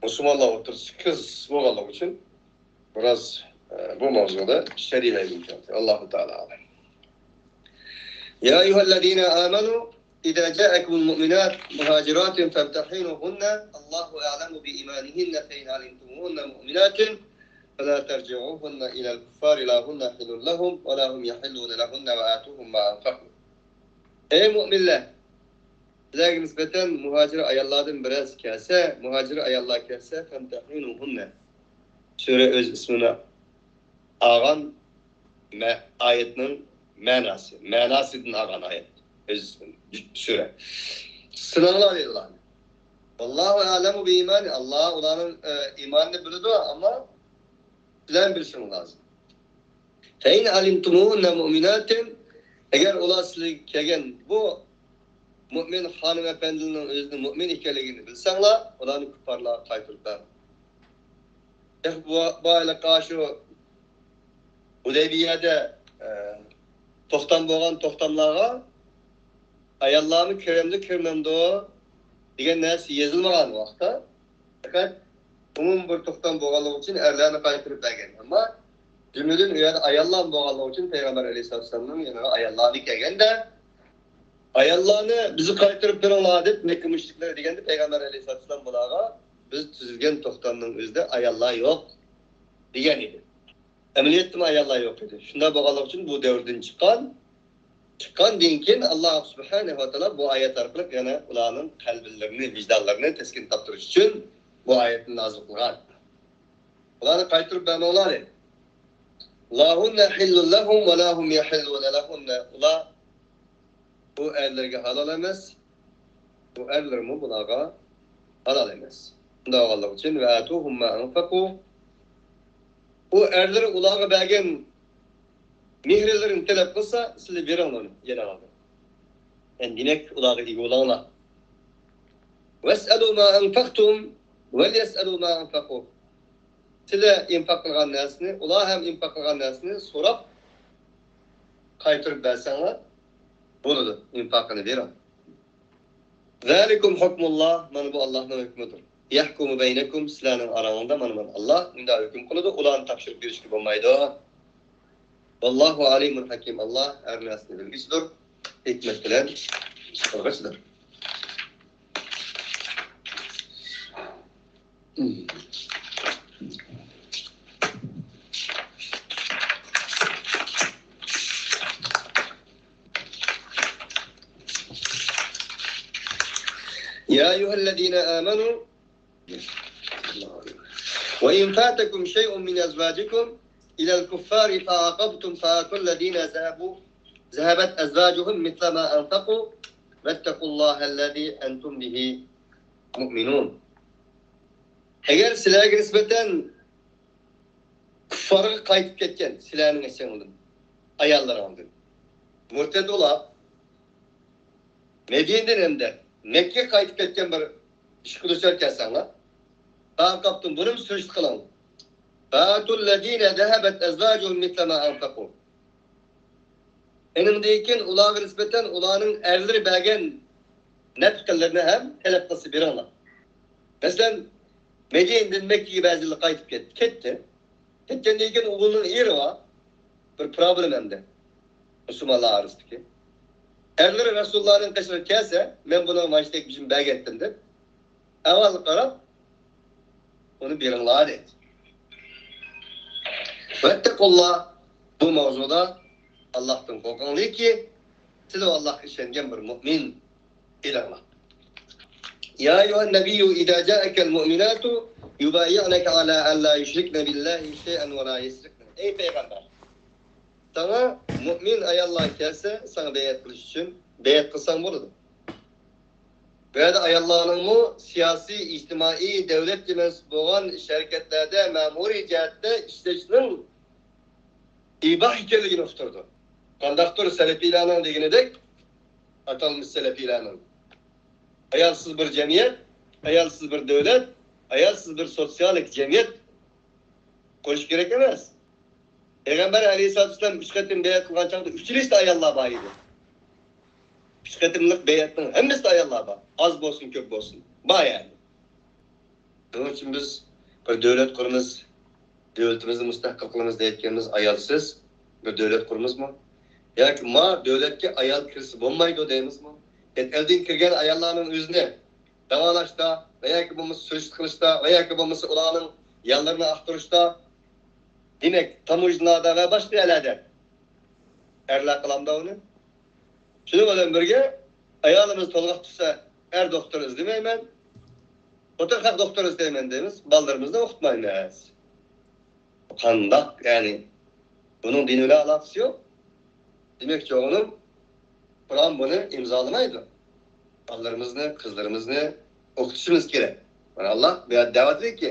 مۇسۇلمانلار ئوتتۇرىسى قىز بولغانلىقى ئۈچۈن بىراز، ئە، بۇ ماۋزۇدا شەرھلەيمىز. ئاللاھۇ تائالا ئالەم. يا أيها الذين آمنوا إذا جاءكم المؤمنات مهاجرات فامتحنوهن الله أعلم بإيمانهن فإن علمتموهن مؤمنات فلا ترجعوهن إلى الكفار لا هن حل لهم ولا هم يحلون لهن وآتوهم ما أنفقوا. ئەي مۇئمىنلەر! سىلەرگە نىسبەتەن مۇھاجىر ئاياللاردىن بىرەرسى كەلسە، مۇھاجىر ئاياللار كەلسە، فامتحنوهن. سۈرە ئۆز ئىسمىنى ئالغان مە-، ئايەتنىڭ مەناسى، مەناسىدىن ئالغان ئايەت. ئۆز ئىسمىنى، سۈرە. سىناڭلار دەيدۇ ئۇلارنى. ۋاللاھۇ ئەئلەمۇ بىئىمانى. ئاللا ئۇلارنىڭ، ئە، ئىمانىنى بىلىدۇ، ئەمما سىلەرمۇ بىلىشىڭلار لازىم. فَإِنْ عَلِمْتُمُوهُنَّ مُؤْمِنَاتٍ، ئەگەر ئۇلار سىلەرگە كەلگەن بۇ مۇئمىن خانىم ئەپەندىلىرىنىڭ ئۆزىنىڭ مۇئمىن ئىكەنلىكىنى بىلسەڭلار، ئۇلارنى كۇپپارلارغا قايتۇرۇپ بەرىڭ. بۇ، بۇ ھېلىقى شۇ ھۇدەيبىيەدە، ئە، توختام بولغان توختاملارغا ئاياللارمۇ كىرەمدۇ، كىرمەمدۇ دېگەن نەرسە يېزىلمىغان ۋاقىتتا، پەقەت ئومۇمىي بىر توختام بولغانلىقى ئۈچۈن ئەرلەرنى قايتۇرۇپ بەرگەن. ئەمما جۈملىدىن ئۇ يەردە ئاياللار بولغانلىقى ئۈچۈن پەيغەمبەر ئەلەيھىسسالام يەنە ئاياللارنى كەلگەندە، ئاياللارنى بىزگە قايتۇرۇپ بېرىڭلار دەپ مەككە مۇشرىكلىرى دېگەندە، پەيغەمبەر ئەلەيھىسسالام بۇلارغا بىز تۈزۈلگەن توختامنىڭ ئۆزىدە ئاياللار يوق دېگەن ئىدى. ئەمەلىيەتتىمۇ ئاياللار يوق ئىدى. شۇنداق بولغانلىقى ئۈچۈن بۇ دەۋردىن چىققان. چىققاندىن كېيىن ئاللا سۇبھانەھۇ ۋە تائالا بۇ ئايەت ئارقىلىق يەنە ئۇلارنىڭ قەلبىلىرىنى، ۋىجدانلىرىنى تەسكىن تاپتۇرۇش ئۈچۈن بۇ ئايەتنى نازىل قىلغان. ئۇلارنى قايتۇرۇپ بەرمەڭلار دەيدۇ. لا هن حل لهم ولا هم يحلون لهن. ئۇلار بۇ ئەرلەرگە ھالال ئەمەس، بۇ ئەرلەرمۇ بۇلارغا ھالال ئەمەس. شۇنداق بولغانلىقى ئۈچۈن، وآتوهم ما أنفقوا. ئۇ ئەرلىرى ئۇلارغا بەرگەن مېھىرلىرىنى تەلەپ قىلسا، سىلەر بېرىڭلار يەنە ئالدىن. يەنى دېمەك، ئۇلارغا ئىگە بولۇڭلار. واسألوا ما أنفقتم وليسألوا ما أنفقوا. سىلەر ئىنفاق قىلغان نەرسىنى، ئۇلار ھەم ئىنفاق قىلغان نەرسىنى سوراپ قايتۇرۇپ بەرسەڭلار بولىدۇ. ئىنفاقىنى بېرىڭ. ذلكم حكم الله، مانا بۇ ئاللاھنىڭ ھۆكمىدۇر. يحكم بينكم، سىلەرنىڭ ئاراڭلاردا مانا، مانا ئاللاھ مۇنداق ھۆكۈم قىلىدۇ، ئۇلارنى تاپشۇرۇپ بېرىشكە بولمايدۇ. والله عليم حكيم، ئاللاھ ھەر نەرسىنى بىلگۈچىدۇر، ھېكمەت بىلەن قىلغۇچىدۇر. يا أيها الذين آمنوا وإن فاتكم شيء من أزواجكم إلى الكفار فعاقبتم فآتوا الذين ذهبوا، ذهبت أزواجهم مثل ما أنفقوا واتقوا الله الذي أنتم به مؤمنون. ئەگەر سىلەرگە نىسبەتەن كۇففارغا قايتىپ كەتكەن سىلەرنىڭ ئىچىڭلاردىن، ئاياللىرىڭلاردىن مۇرتەد بولۇپ، مەدىنىدىن ھەمدە مەككىگە قايتىپ كەتكەن بىر ئىشقا دۇچار كەلسەڭلار، فعاقبتم، بۇنىمۇ سۈرۈشتە قىلىڭ. فآتوا الذين ذهبت أزواجهم مثل ما أنفقوا. ئېنىڭدىن كېيىن ئۇلارغا نىسبەتەن ئۇلارنىڭ ئەرلىرى بەرگەن نەپىقىلىرىنى ھەم تەلەپ قىلسا بېرىڭلار. مەسىلەن، مەدىنىدىن مەككىگە بەزىلەر قايتىپ كەتتى، كەتتى. كەتكەندىن كېيىن ئۇنىڭ ئېرى بار، بىر پروبلېما ئەمدى مۇسۇلمانلار ئارىسىدىكى. ئەرلىرى رەسۇلۇللانىڭ قېشىغا كەلسە، مەن بۇنىڭغا مانچىدەك بېجىم بەرگەنتىم دەپ، ئەھۋالغا قاراپ، ئۇنى بېرىڭلار دەيدۇ. ۋەتتەقۇللا، بۇ ماۋزۇدا ئاللاھتىن قورقۇڭلاركى، سىلەر ئاللاھقا ئىشەنگەن بىر مۇئمىن ئىدىڭلار. يا أيها النبي إذا جاءك المؤمنات يبايعنك على أن لا يشركن بالله شيئا ولا يسرقن. ئەي پەيغەمبەر! ساڭا مۇئمىن ئاياللار كەلسە، ساڭا بەيئەت قىلىش ئۈچۈن بەيئەت قىلساڭ بولىدۇ. بۇ يەردە ئاياللارنىڭمۇ سىياسىي، ئىجتىمائىي، دۆلەتكە مەنسۇپ بولغان ئىش-ھەرىكەتلەردە مەمۇرىي جەھەتتە ئىشلەشنىڭ ئىباھ ئىكەنلىكىنى ئۇقتۇرىدۇ. قانداقتۇر سەلەپىيلەرنىڭ دېگىنىدەك، ئاتالمىش سەلەپىيلەرنىڭ، ئايالسىز بىر جەمئىيەت، ئايالسىز بىر دۆلەت، ئايالسىز بىر سوتسىيالىك جەمئىيەت قۇرۇش كېرەك ئەمەس. پەيغەمبەر ئەلەيھىسسالاتۇ ۋەسسالام ئۈچ قېتىم بەيئەت قىلغان چاغدا ئۈچىلىسىدە ئاياللار بار ئىدى. ئۈچ قېتىملىق بەيئەتنىڭ ھەممىسىدە ئاياللار بار. ئاز بولسۇن، كۆپ بولسۇن. بار يەنى. شۇنىڭ ئۈچۈن بىز بىر دۆلەت قۇرىمىز، دۆلىتىمىزنى مۇستەقىل قىلىمىز دەيدىكەنمىز، ئايالسىز بىر دۆلەت قۇرىمىزمۇ؟ ياكى ما دۆلەتكە ئايال كىرسە بولمايدۇ دەيمىزمۇ؟ چەت ئەلدىن كىرگەن ئاياللارنىڭ ئۆزىنى داۋالاشتا ۋە ياكى بولمىسا سۈرۈشتە قىلىشتا ۋە ياكى بولمىسا ئۇلارنىڭ يانلىرىنى ئاختۇرۇشتا، دېمەك، تاموژنادا ۋە باشقا يەرلەردە ئەرلەر قىلامدا ئۇنى. شۇنىڭ بىلەن بىرگە، ئايالىمىز تولغاق چىقسا، ئەر دوختۇر ئىزدىمەيمەن، خوتۇن خەق دوختۇر ئىزدەيمەن دەيمىز، بالىلىرىمىزنى ئوقۇتمايمىز. قانداق، يەنى؟ بۇنىڭ دىن بىلەن ئالاقىسى يوق. دېمەكچى بولغىنىم، قۇرئان بۇنى ئىمزالىمايدۇ. بالىلىرىمىزنى، قىزلىرىمىزنى ئوقۇتۇشىمىز كېرەك. مانا، ئاللا بۇ يەردە دەۋەتتىكى،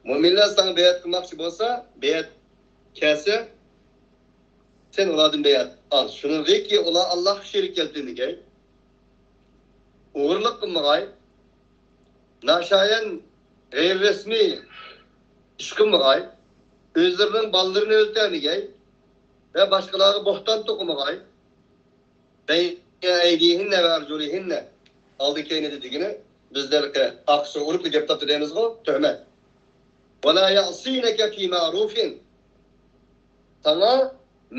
مۆمىنلەر ساڭا بەيئەت قىلماقچى بولسا، بەيئەت كەلسە، سەن ئۇلاردىن بەيئەت ئال. شۇنىڭدىكى ئۇلار ئاللاغا شېرىك كەلتۈرمىگەي، ئوغرىلىق قىلمىغاي، ناشايان، غەيرىي رەسمىي ئىش قىلمىغاي، ئۆزلىرىنىڭ بالىلىرىنى ئۆلتۈرمىگەي ۋە باشقىلارغا بوھتان توقۇمىغاي. بەينە ئەيدىھىننە ۋە ئەرجۇلىھىننە. ئالدى كەينىدە دېگىنى، بىزدە ھېلىقى ئارقىسىغا ئۇرۇپلا گەپ تاپتى دەيمىزغۇ، تۆھمەت. ۋەلا يەئسىنەكە فى مەئرۇفىن. ساڭا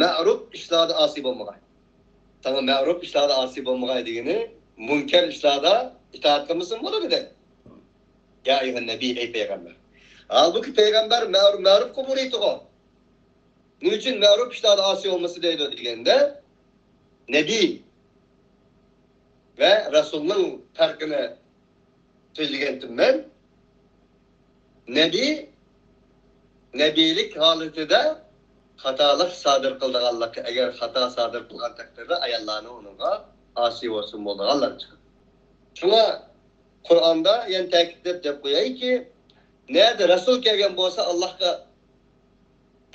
مەئرۇپ ئىشلاردا ئاسىي بولمىغاي. ساڭا مەئرۇپ ئىشلاردا ئاسىي بولمىغاي دېگىنى، مۇنكەر ئىشلاردا ئىتائەت قىلمىسۇن بولىدۇ دەيدۇ. يا ئەييۇھەن نەبىي، ئەي پەيغەمبەر. ھالبۇكى، پەيغەمبەر مەئرۇ-، مەئرۇپ قىلمايدىغۇ. نېمە ئۈچۈن مەئرۇپ ئىشلاردا ئاسىي بولمىسا دەيدۇ دېگەندە، نەبىي ۋە رەسۇلنىڭ پەرقىنى سۆزلىگەنتىم مەن. نەبىي، نەبىيلىك ھالىتىدە خاتالىق سادىر قىلىدىغانلىقى، ئەگەر خاتا سادىر قىلغان تەقدىردە، ئاياللارنى ئۇنىڭغا ئاسىي بولسۇن بولىدىغانلار چىقىدۇ. شۇڭا قۇرئاندا يەنە تەكىتلەپ دەپ قويايكى، نەدە رەسۇل كەلگەن بولسا، ئاللاھقا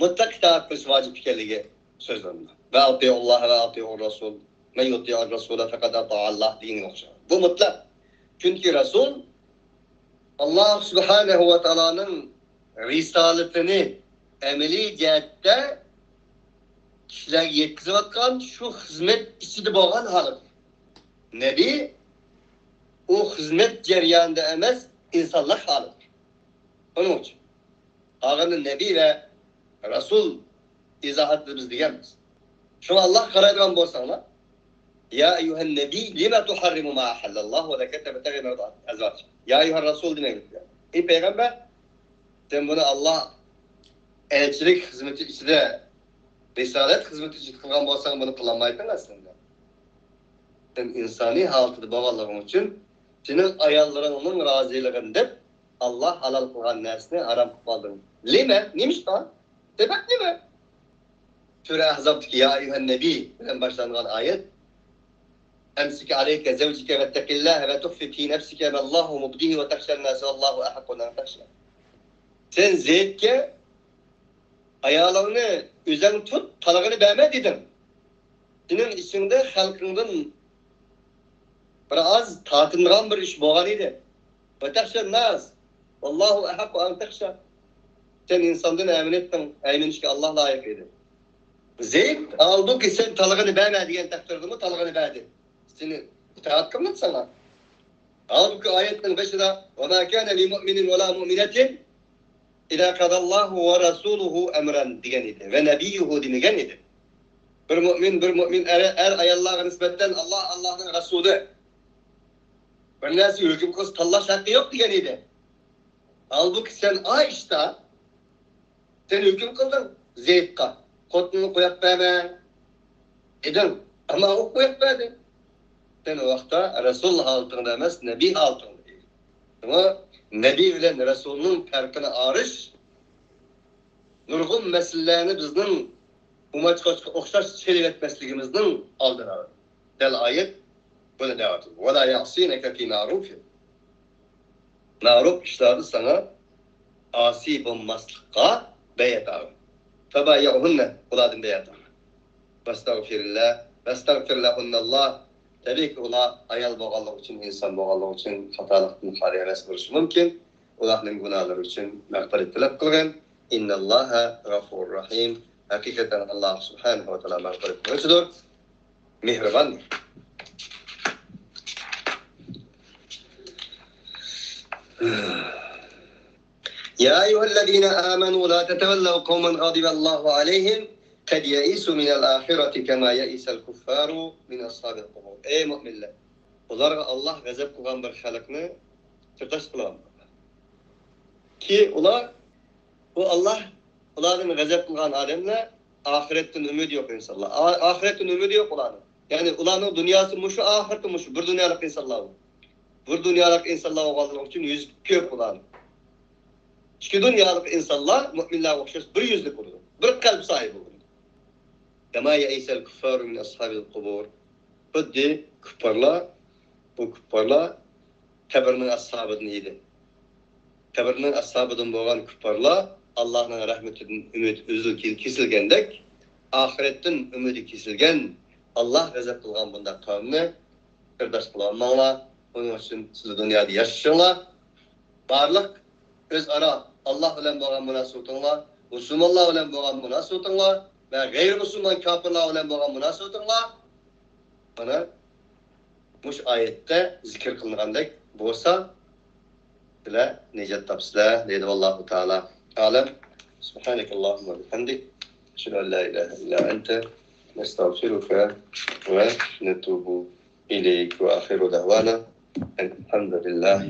مۇتلەق ئىتائەت قىلىش ۋاجىپ ئىكەنلىكى سۆزلىنىدۇ. ۋە ئەتىئۇللاھ ۋە ئەتىئۇر رەسۇل. مەن يۇتىئۇر رەسۇلە فەقەد ئەتائەللاھ دېگەنگە ئوخشاش. بۇ مۇتلەق. چۈنكى رەسۇل ئاللاھ سۇبھانەھۇ ۋە تائالانىڭ رىسالىتىنى ئەمەلىي جەھەتتە كىشىلەرگە يەتكۈزۈۋاتقان، شۇ خىزمەت ئىچىدە بولغان ھالەت. نەبىي ئۇ خىزمەت جەريانىدا ئەمەس، ئىنسانلىق ھالىتى. ئۇنىڭ ئۈچۈن قالغىنىنى نەبىي ۋە رەسۇل ئىزاھاتىدا بىز دېگەنمىز. شۇڭا ئاللاھقا قارايدىغان بولساڭلار، يا ئەييۇھەن نەبىي لىمە تۇھەررىمۇ ما ئەھەللەللاھۇ لەكە تەبتەغى مەرزات ئەزۋاجىك. يا ئەييۇھەر رەسۇل دېمەڭ. ئەي پەيغەمبەر، سەن بۇنى ئاللاھ ئەلچىلىك خىزمىتى ئىچىدە، رىسالەت خىزمىتى ئىچىدە قىلغان بولساڭ، بۇنى قىلالمايتتىڭ ئەسلىندە. سەن ئىنسانىي ھالىتىدە بولغانلىقىڭ ئۈچۈن، سېنىڭ ئاياللىرىڭنىڭ رازىلىقىنى دەپ، ئاللاھ ھالال قىلغان نەرسىنى ھارام قىلىپ قالدىڭ. لىمە؟ نېمىشقا؟ سەۋەب نېمە؟ سۈرە ئەھزابتىكى يا ئەييۇھەن نەبىي بىلەن باشلانغان ئايەت. ئەمسىك ئەلەيكە زەۋجىكە ۋەتتەقىللاھ ۋە تۇخفى فى نەفسىكە مەللاھۇ مۇبدىھى ۋە تەخشەن ناسە ۋەللاھۇ ئەھەققۇ ئەن تەخشا. سەن زەيدكە ئايالىڭنى ئۆزۈڭ تۇت، تالاقىنى بەرمە دېدىڭ. سېنىڭ ئىچىڭدە خەلقىڭدىن بىر ئاز تارتىنىدىغان بىر ئىش بولغان ئىدى. ۋە تەخشەن ناس ۋەللاھۇ ئەھەققۇ ئەن تەخشا. سەن ئىنساندىن ئەمىن ئەيمىنىشكە ئاللاھ لايىق ئىدى. زەيد، ھالبۇكى، سەن تالاقىنى بەرمە دېگەن تەقدىردىمۇ تالاقىنى بەردى. سېنى ئىتائەت قىلمىدى ساڭا. ھالبۇكى، ئايەتنىڭ بېشىدا ۋە ما كانە لىمۇئمىنىن ۋە لا مۇئمىنەتىن ئىزا قەزەللاھۇ ۋە رەسۇلۇھۇ ئەمرەن دېگەن ئىدى. ۋە نەبىييۇھۇ دېمىگەن ئىدى. بىر مۆمىن، بىر مۆمىن ئەر، ئەر ئاياللارغا نىسبەتەن ئاللاھ، ئاللاھنىڭ رەسۇلى بىر نەرسە ھۆكۈم قىلسا تاللاش ھەققى يوق دېگەن ئىدى. ھالبۇكى، سەن ئائىشە سەن ھۆكۈم قىلدىڭ زەيدقا، خوتۇنۇڭنى قويۇپ بەرمە دېدىڭ، ئەمما ئۇ قويۇپ بەردى. سەن ئۇ ۋاقىتتا رەسۇل ھالىتىڭدە ئەمەس، نەبىي ھالىتىڭدە ئىدىڭ. شۇڭا نەبىي بىلەن رەسۇلنىڭ پەرقىنى ئايرىش نۇرغۇن مەسىلىلەرنى بىزنىڭ ئۇماچقا ئوخشاش چېلىۋەتمەسلىكىمىزنىڭ ئالدىنى ئالىدۇ. دەل ئايەت بۇنى دەۋاتىدۇ. ولا يعصينك في معروف. مەرۇپ ئىشلاردا ساڭا ئاسىي بولماسلىققا بەيئەت ئالغىن. فبايعهن، ئۇلاردىن بەيئەت ئالغىن. واستغفر الله، واستغفر لهن الله. تەبىئىيكى، ئۇلار ئايال بولغانلىقى ئۈچۈن، ئىنسان بولغانلىقى ئۈچۈن خاتالىقتىن خالىي ئەمەس بولۇشى مۇمكىن. ئۇلارنىڭ گۇناھلىرى ئۈچۈن مەغپىرەت تەلەپ قىلغىن. إن الله غفور رحيم. ھەقىقەتەن، ئاللا سۇبھانەھۇ ۋە تائالا مەغپىرەت قىلغۇچىدۇر، مېھرىباندۇر. يا أيها الذين آمنوا لا تتولوا قوما غضب الله عليهم قد يئسوا من الآخرة كما يئس الكفار من أصحاب القبور. ئەي مۆمىنلەر، ئۇلارغا ئاللا غەزەپ قىلغان بىر خەلقنى سىرداش قىلىۋالماڭلار. كى ئۇلار، بۇ ئاللا ئۇلاردىن غەزەپ قىلغان ئادەملەر ئاخىرەتتىن ئۈمىدى يوق ئىنسانلار. ئا-، ئاخىرەتتىن ئۈمىدى يوق ئۇلارنىڭ. يەنى ئۇلارنىڭ دۇنياسى مۇشۇ، ئاخىرىتى مۇشۇ. بىر دۇنيالىق ئىنسانلار بۇ. بىر دۇنيالىق ئىنسانلار بولغانلىقى ئۈچۈن يۈزلۈك كۆپ ئۇلارنىڭ. ئىككى دۇنيالىق ئىنسانلار مۆمىنلەرگە ئوخشاش بىر يۈزلۈك بولىدۇ. بىر قەلب ساھىبى بولىدۇ. كما يئس الكفار من أصحاب القبور. خۇددى كۇپپارلار، بۇ كۇپپارلار قەبرىنىڭ ئەسھابىدىن ئىدى. قەبرىنىڭ ئەسھابىدىن بولغان كۇپپارلار ئاللانىڭ رەھمىتىدىن ئۈمىدى ئۈزۈل-، كېسىلگەندەك، ئاخىرەتتىن ئۈمىدى كېسىلگەن، ئاللا غەزەپ قىلغان بۇنداق قەۋمنى سىرداش قىلىۋالماڭلار. ئۇنىڭ ئۈچۈن سىز دۇنيادا ياشىشىڭلار، بارلىق ئۆزئارا ئاللا بىلەن بولغان مۇناسىۋىتىڭلار، مۇسۇلمانلار بىلەن بولغان مۇناسىۋىتىڭلار ۋە غەيرىي مۇسۇلمان كاپىرلار بىلەن بولغان مۇناسىۋىتىڭلار مانا مۇشۇ ئايەتتە زىكىر قىلىنغاندەك بولسا، سىلەر نىجات تاپىسىلەر، دەيدۇ. والله تعالى أعلم. سبحانك اللهم وبحمدك، نشهد أن لا إله إلا أنت، نستغفرك ونتوب إليك، وآخر دعوانا أن الحمد لله